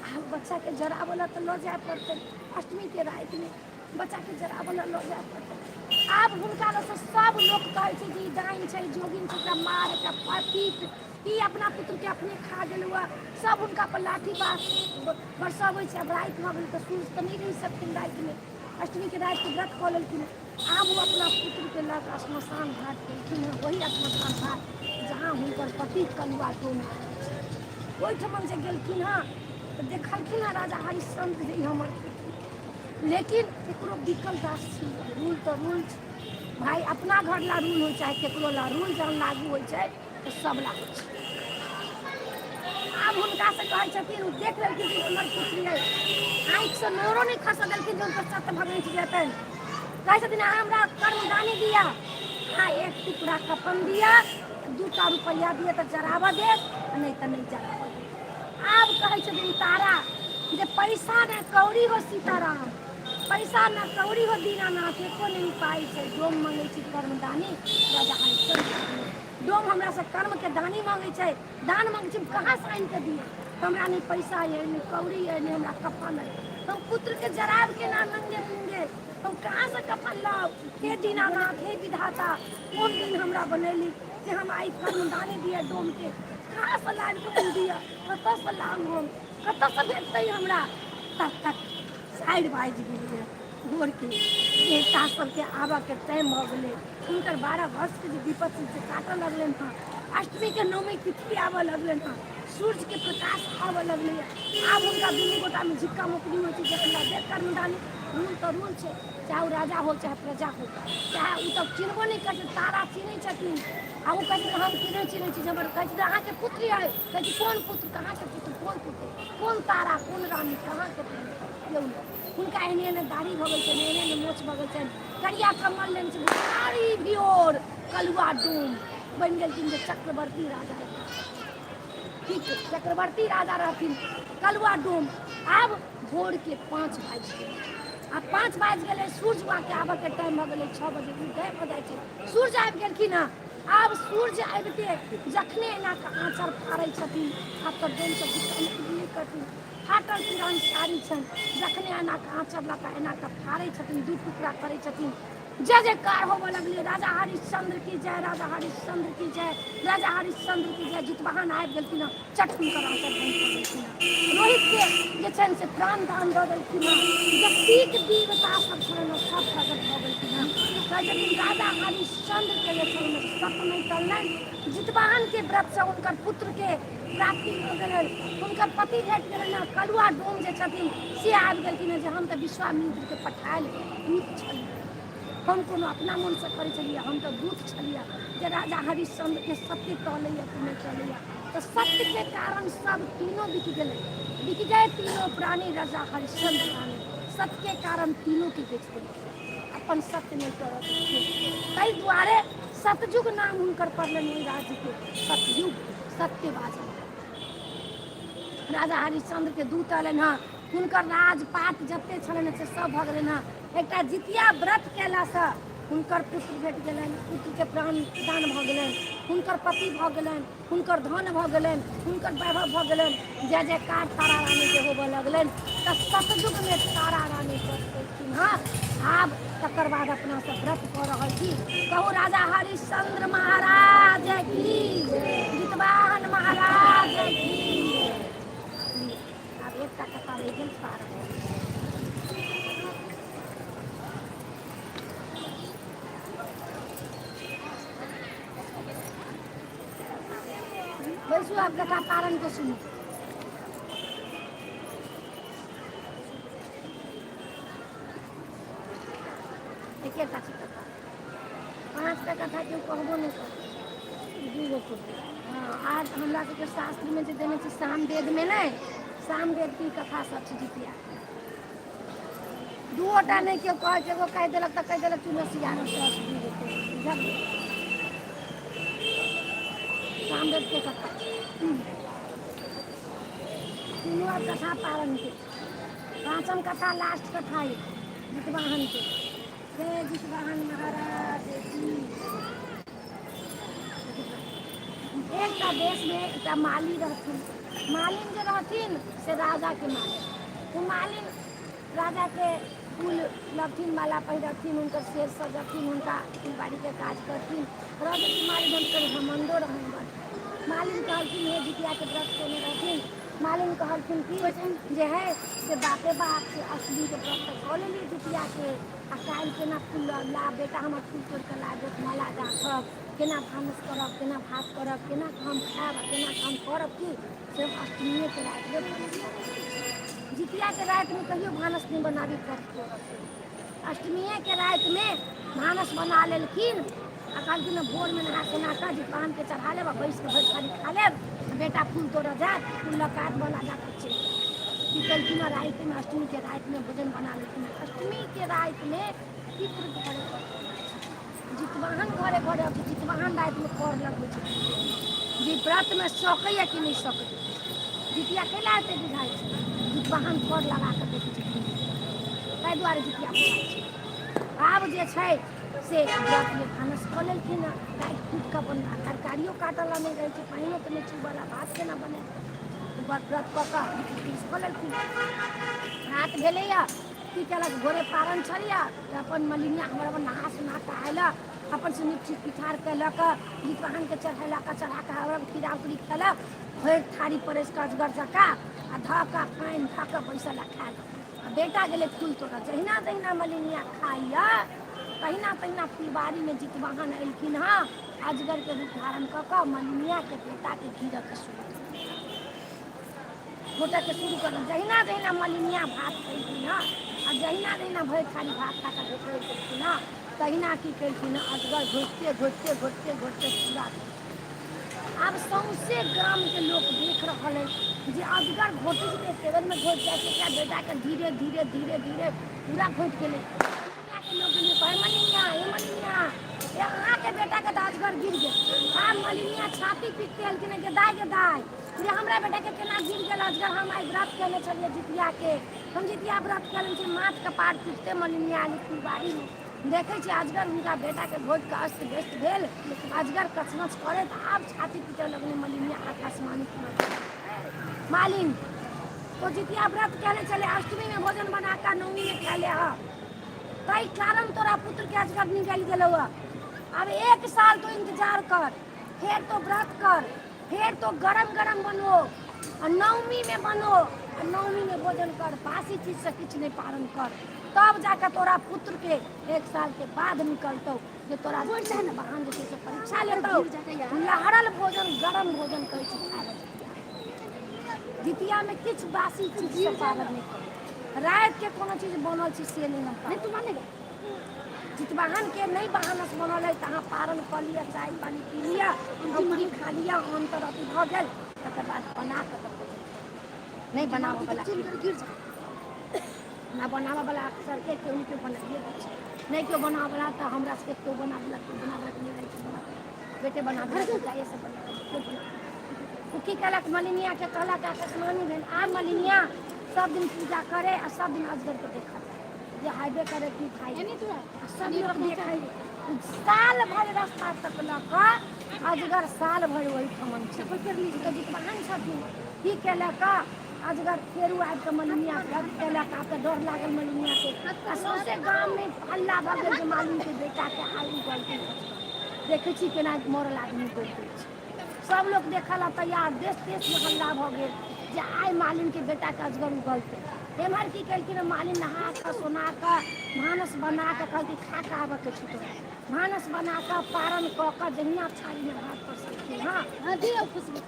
B: आब बच्चाके जराबऽ लए तऽ लऽ जाय पड़तै। अष्टमीके रातिमे बच्चाके जराबऽ लए लऽ जाय पड़तै। आब हुनका लगसँ सब लोक कहै छै जे ई डाइन छै, जोगिन छै, एकरा मार, एकरा पीट, ई अपना पुत्रके अपने खा गेलौ हँ। सब हुनका पर लाठी बरसबै छै। आब राति भऽ गेलै तऽ सूर्य तऽ नहि रहि सकथिन रातिमे, अष्टमीके रातिके व्रत कऽ लेलखिन। आब ओ अपना पुत्रके लऽ कऽ श्मशान घाट गेलखिन हँ, ओही श्मशान घाट जहाँ हुनकर पति कलुआ डोम छै। ओहिठमन जे गेलखिन हँ तऽ देखलखिन हँ राजा हरिश्चंद्र जे ई हमर पुत्र, लेकिन केकरो बिकल दास छी। रूल तऽ रूल छै भाय, अपना घर ला रूल होइ चाहे केकरो ला, रूल जहन लागू होइ छै तऽ सब ला होइ छै। आब हुनका से कहै छथिन, ओ देख लेलखिन कि हमर पुत्री है, आँखिसँ नोरो नहि खसऽ देलखिन जे हुनकर सत्य भगैठ जेतनि। कहै छथिन अहाँ हमरा कर्मदानी दिअ, अहाँ एक टुकड़ा कफन दिअ, 2टा रुपैआ दिअ तऽ जराबऽ देब, नहि तऽ नहि जराबऽ देब। आब कहै छथिन तारा जे पैसा ने कौड़ी हो सीताराम, पैसा ने कौड़ी हो दीनानाथ, एको नहि उपाय छै। डोम मंगै छी कर्मदानी राजा हरिश्चंद्र। डोम हमरा से कर्म के दानी मांगै छै, दान मांगै छै, कहाँ से आनि के दियै? हमरा नहि पैसा यऽ, नहि कौड़ी यऽ, नहि हमरा कफन अइ। हम पुत्र के जराब केना नंगे मुंगे, हम कहाँ से कफन लाउ? हे दीनानाथ, हे विधाता, कोन दिन हमरा बनेली जे हम आइ कर्मदानी दिअ डोम के? कहाँ से लाबि कऽ हम दिअ? कतऽ से लाउ हम? कतऽ से भेटतै हमरा? तब तक 4 बाजि गेलै भोरके, देवता सबके आबऽके टाइम भऽ गेलै। हुनकर 12 वर्षके जे विपत्ति से काटऽ लगलनि हँ, अष्टमीके नवमी तिथि आबऽ लगलनि हँ, सूर्यके प्रकाश आबऽ लगलै। आब हुनका दुनू गोटामे झिक्का मोकरी होइ छै जे हमरा देख कर्मदानी। रूल तऽ रूल छै, चाहे ओ राजा हो चाहे प्रजा हो, चाहे ओ तऽ चिन्हबो नहि करै छै। तारा चिन्है छथिन आ ओ कहै छथिन हम की नहि चिन्है छी जे हमर। कहै छथिन अहाँके पुत्री अइ। कहै छै कोन पुत्र, कहाँके पुत्र, कोन पुत्र, कोन तारा, कोन रानी, कहाँके पुत्र? केओ नहि। हुनका एहने एहने दाढ़ी भऽ गेल छनि, एहने एहने मोछ भऽ गेल छनि, करिया कम्बल लेने छथिन, कारी भियोर कलुआ डोम बनि गेलखिन जे चक्रवर्ती राजा। ठीक, चक्रवर्ती राजा रहथिन कलुआ डोम। आब भोरके 5 बाजि गेलै, आ 5 बाजि गेलै, सूर्य उगाके आबऽके टाइम भऽ गेलै। 6 बजे उदय भऽ जाइ छै, सूर्य आबि गेलखिन हँ। आब सूर्य आबिते जखने एना कऽ आँचर फाड़ै छथिन, आब तऽ डोम सब नहि करथिन, फाटल पुरान साड़ी छनि, जखने एना कऽ आँचर लऽ कऽ एना कऽ फाड़ै छथिन, 2 टुकड़ा करै छथिन, जय जयकार होबऽ लगलै, राजा हरिश्चंद्र की जय, राजा हरिश्चंद्र की जय, राजा हरिश्चंद्र की जय। जितवाहन आबि गेलखिन हँ, चट हुनकर आँचर बन्द कऽ देलखिन हँ, रोहितके जे छनि से प्राणदान दऽ देलखिन हँ। जतेक देवता सब छलनि हँ सब प्रकट भऽ गेलखिन हँ। कहै छथिन राजा हरिश्चंद्रके जे छनि सत नहि टललनि, जितवाहनके व्रतसँ हुनकर पुत्रके प्राप्ति भऽ गेलनि, हुनकर पति भेट गेलनि हँ। कलुआ डोम जे छथिन से आबि गेलखिन हँ जे हम तऽ विश्वामित्रके पठायल दूत छलियै, हम कोनो अपना मोनसँ करै छलियै, हम तऽ दूत छलियै जे राजा हरिश्चंद्रके सत्य टलैए कि नहि टलैए। तऽ सत्यके कारण सब तीनों बिक गेलै, बिक गए तीनों प्राणी राजा हरिश्चंद्र रानी। सत्यके कारण तीनों के बेच देलखिन, अपन सत्य नहि टरऽ देलखिन। ताहि दुआरे सतयुग नाम हुनकर पड़लनि ओहि राज्यके, सतयुग, सत्य बाजल। राजा हरिश्चंद्रके दूत अयलनि हँ, हुनकर राजपाट जते छलनि से सब भऽ गेलनि हँ। एकटा जितिया व्रत कयलासँ हुनकर पुत्र भेट गेलनि, पुत्रके प्राण दान भऽ गेलनि, हुनकर पति भऽ गेलनि, हुनकर धन भऽ गेलनि, हुनकर वैभव भऽ गेलनि, जय जयकार तारा रानीके होबऽ लगलनि। तऽ सतयुगमे तारा रानी केलखिन हँ। आब तकर बाद अपना सब व्रत कऽ रहल छी। कहू राजा हरिश्चंद्र महाराज की, जितवाहन महाराज की। आब एकटा कथा रहि गेल पार। बैसू, आब कथा पारण के सुनू। एकेटा छै कथा, 5टा कथा केओ कहबो नहि करत, 2 गो को। हँ, आर हमरा सबके शास्त्रमे जे देने छै सामवेदमे, नहि सामवेद की कथा सब छै जितिया, दूओटा नहि केओ कहै छै। एगो कहि देलक तऽ कहि देलक चुनसिया 2 गो बुझलियै। सामवेद के कथा सुनू। आब कथा पारण के पाँचम कथा, लास्ट कथा ये जितवाहन के। जय जितवाहन महाराज की। एकटा देशमे एकटा माली रहथिन। मालिन जे रहथिन से राजाके मालिन, ओ मालिन राजाके फूल लबथिन, माला पहिरथिन, हुनकर शेर सजथिन, हुनका फूलबाड़ीके काज करथिन। रजत कुमारी हुनकर घमण्डो रहनि बड़। मालिन कहलखिन, हे जितियाके व्रत केने रहथिन। मालिन कहलखिन कि जे है से बापे बाप से अष्टमीके व्रत तऽ कऽ लेलियै जितियाके, आ काल्हि केना फूल ला बेटा हमर फूल तोड़ि कऽ ला देत, माला गाँथब केना, भानस करब केना, भात करब केना, हम खायब केना, हम करब की? से हम अष्टमिएके रातिमे भानस बनाबै। जितियाके रातिमे कहियो भानस नहि बनाबी व्रत तोड़ब। अष्टमिएके रातिमे भानस बना लेलखिन आ कहलखिन भोरमे नहा सोना कऽ जितवाहनके चढ़ा लेब आ बैस कऽ भरि थारी खा लेब। बेटा फूल तोड़ऽ जायत, फूल लऽ कऽ आयत, माला जा कऽ चलि जायत। की केलखिन? रातिमे, अष्टमीके रातिमे भोजन बना लेलखिन। अष्टमीके रातिमे पितृ घरे जितवाहन घरे घरे अबै छै। जितवाहन रातिमे कर लगबै छै जे व्रतमे सकैए कि नहि सकैए। जितिया कैला एते बुझाइ छै? जितवाहन कर लगा कऽ देखै छै, ताहि दुआरे जितिया बुझाइ छै। आब जे छै से व्रतमे भानस कऽ लेलखिन हँ। राति फूटि कऽ अपन तरकारियो काटऽ लए नहि रहै छै, पानिओ तऽ नहि छुबऽला, भात केना बनेतै? व्रत कऽ कऽ कऽ लेलखिन। रात भेलैए, की केलक? भोरे पारन छलैए तऽ अपन मलिनिया हमर अपन नहा सुना कऽ आयल, अपन से नीक चीज पिठार कयलक, जितवाहनके चढ़ेलक, चढ़ा कऽ हमरा खीरा उखरी खेलक। भरि थारी परसि कऽ अजगर जकाँ आ धऽ कऽ पानि धऽ कऽ बैसल आ खायल। आ बेटा गेलै फूल तोड़ऽ। जहिना जहिना मलिनिया खाइए तहिना तहिना फुलबाड़ीमे जितवाहन एलखिन हँ, अजगरके रूप धारण कऽ कऽ मलिनियाके बेटाके गिरऽके शुरू घोटऽके शुरू कऽ देलक। जहिना जहिना मलिनिया भात खेलखिन हँ आ जहिना जहिना भरि थारी भात खा कऽ घोटि देलखिन हँ, तहिना की केलखिन हँ? अजगर घोटिते घोटिते घोटिते घोटिते पूरा। आब सौंसे गामके लोक देख रहल अइ जे अजगर घोटै छै तऽ एके बेरमे घोटि जाइ छै, एकरा बेटाके धीरे धीरे धीरे धीरे पूरा घोटि गेलै। के लोक गेलियै कहै, मलिनिया, हे मलिनिया, हे अहाँके बेटाके तऽ अजगर गिर गेल। आब मलिनिया छाती पीटते एलखिन, गे दाइ, गे दाइ, जे हमरा बेटाके केना गिर गेल अजगर? हम आइ व्रत केने छलियै जितियाके, हम जितिया व्रत केने छी। माथ कपार पीटते मलिनिया आयल फुलबाड़ीमे, देखै छी अजगर हुनका बेटाके घोटि कऽ अस्त व्यस्त भेल, अजगर कचमच करैत। आब छाती पीटऽ लगलै मलिनिया, आकाशवाणी। मालिन, तो जितिया व्रत केने छलै, अष्टमी में भोजन बना कऽ नवमी में खेले ह, ताहि कारण तोरा पुत्र के अजगर निकलि गेलौ। आब एक साल तो इंतजार कर, फेर तो व्रत कर, फेर तो गरम गरम बनो आ नवमी में बनो आ नवमी में भोजन कर, बासी चीज से किछु नहि पारण कर, तब जाके तोरा पुत्र के एक साल के बाद निकलतौ जे तोरा बहान जे छै से परीक्षा लेतौ। लहरल भोजन, गरम भोजन कहै छै खाय लए। जितियामे किछु बासी चीज से पारण नहि करू। रातिके कोनो चीज बनल छै से नहि हम
C: नहीं तू मानेगा।
B: जितवाहनके नहि बहानस बनल है तऽ अहाँ पारण कऽ लिअ, चाय पानि पी लिअ, औखरी खा लिअ, अन्न तऽ अथी भऽ गेल, तकर बाद बना कऽ तऽ भोजन करू। नहि बनाबऽ वला
C: चिल कर गिर जा।
B: हमरा बनाबऽ वला अक्सरके केओ ने केओ बनाइए दै छै। नहि केओ बनाबऽ वला तऽ हमरा सबके केओ बना देलक, केओ बना देलक, नहि रहै छै बना, बेटे बना देलक, जाइए सब बना देलक, केओ बना। ओ की केलक? मलिनियाके कहलक, आकाशवाणी भेल। आब मलिनिया सब दिन पूजा करे आ सब दिन अजगरके देखऽ जाय जे हाइवे करे की खाइ।
C: एनी तू
B: आ सब लोक देखै, साल भरि रास्ता तकलक अजगर, साल भरि ओहिठमन छै। तऽ जितवाहन छथिन। की केलक अजगर? फेरू आबि कऽ मलिनिया व्रत केलक। आब तऽ डर लागल मलिनियाके आ सौंसे गाममे हल्ला भऽ गेल जे मालिनके बेटाके आइ उगलकै अजगर, देखै छी केना मरल आदमी गलि गेल छै। सब लोक देखऽ लए तैयार, देश देशमे हल्ला भऽ गेल जे आइ मालिनके बेटाके अजगर उगलतै। एम्हर की केलखिन मालिन? नहा कऽ सोना कऽ भानस बना कऽ कहलखिन, खा कऽ आबऽके छै तोरा। भानस बना कऽ पारन कऽ कऽ जहिना थारीमे भात परसलखिन हँ,
C: हाँ दियो खुशबू।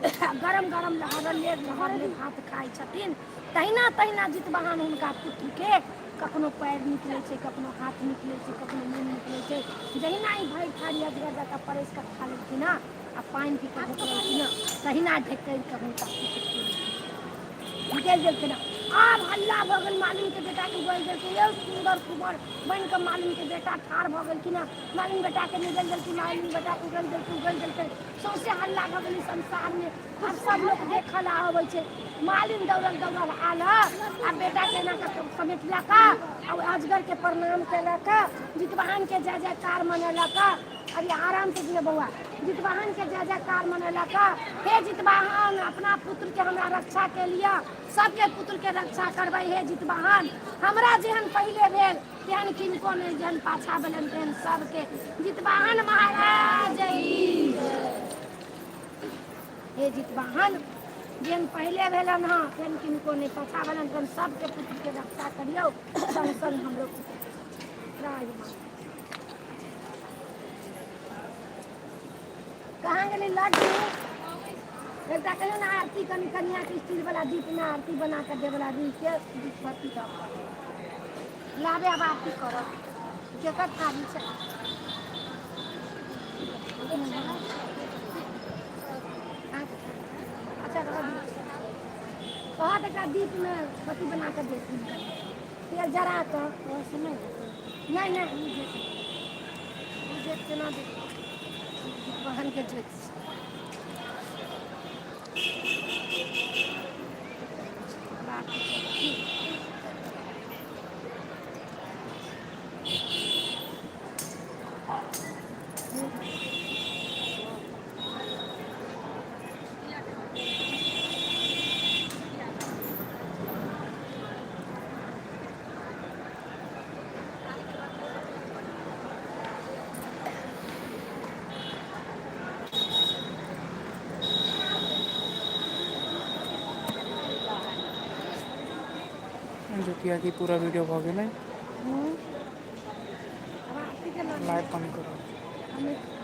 B: गरम गरम लहरले लहरले भात खाइ छथिन, तहिना तहिना जितवाहन हुनका पुत्रके कखनो पैर निकलै छै, कखनो हाथ निकलै छै, कखनो मुँह निकलै छै। जहिना ई भरि थारी अजगर जकाँ परसि कऽ खा लेलखिन हँ आ पानि पी कऽ ढेकलखिन हँ, तहिना ढेकरि कऽ हुनका पुत्रके निकलि गेलखिन हँ। आब हल्ला भऽ गेल, मालिनके बेटाके उगलि देलकै। यौ सुन्दर कुमर बनि कऽ मालिनके बेटा ठाढ़ भऽ गेलखिन हँ। मालिन बेटाके निकलि देलखिन, मालिन बेटाके उगलि देलकै, उगलि देलकै। सौंसे हल्ला भऽ गेलै संसारमे। आब सब लोक देखऽ लए अबै छै। मालिन दौड़ल दौड़ल आयल आ बेटाके एना कऽ समेटलक आ ओहि अजगरके प्रणाम केलक, जितवाहनके जय जयकार मनेलक आ अभी आराम से दियौ बौआ। जितवाहन के जय जयकार मनेलक। हे जितवाहन, अपना पुत्र के हमरा रक्षा के लिए सबके पुत्र के रक्षा करबै। हे जितवाहन, हमरा जेहन पहिले भेल तेहन किनको नहि, जेहन पाछा भेलनि तेहन सबके। जितवाहन महाराज की। हे जितवाहन, जेहन पहिले भेलनि हँ तेहन किनको नहि पाछा भेलनि, तेहन सबके पुत्र के रक्षा करियौ, संग संग हमरो पुत्र। कहाँ गेलै लड्डू? एकटा कहियौ ने आरती कनि कनियाके स्टीलवला दीपमे आरती बना कऽ देवला दीपके दीप बत्ती दऽ कऽ लाबे। आब आरती करब। केकर थारी छै? अच्छा रह दियौ। कहत एकटा दीपमे बत्ती बना कऽ देथिन, तेल जरा कऽ। ओहिसँ नहि नहि नहि, ई जोत, ई जोत केना देतै? बहनके जोत छै। बात की
A: जितिया की पूरा वीडियो भऽ गेलै।
B: आब आरती के लऽ
A: लाइव बन्द करू।
B: लिअ।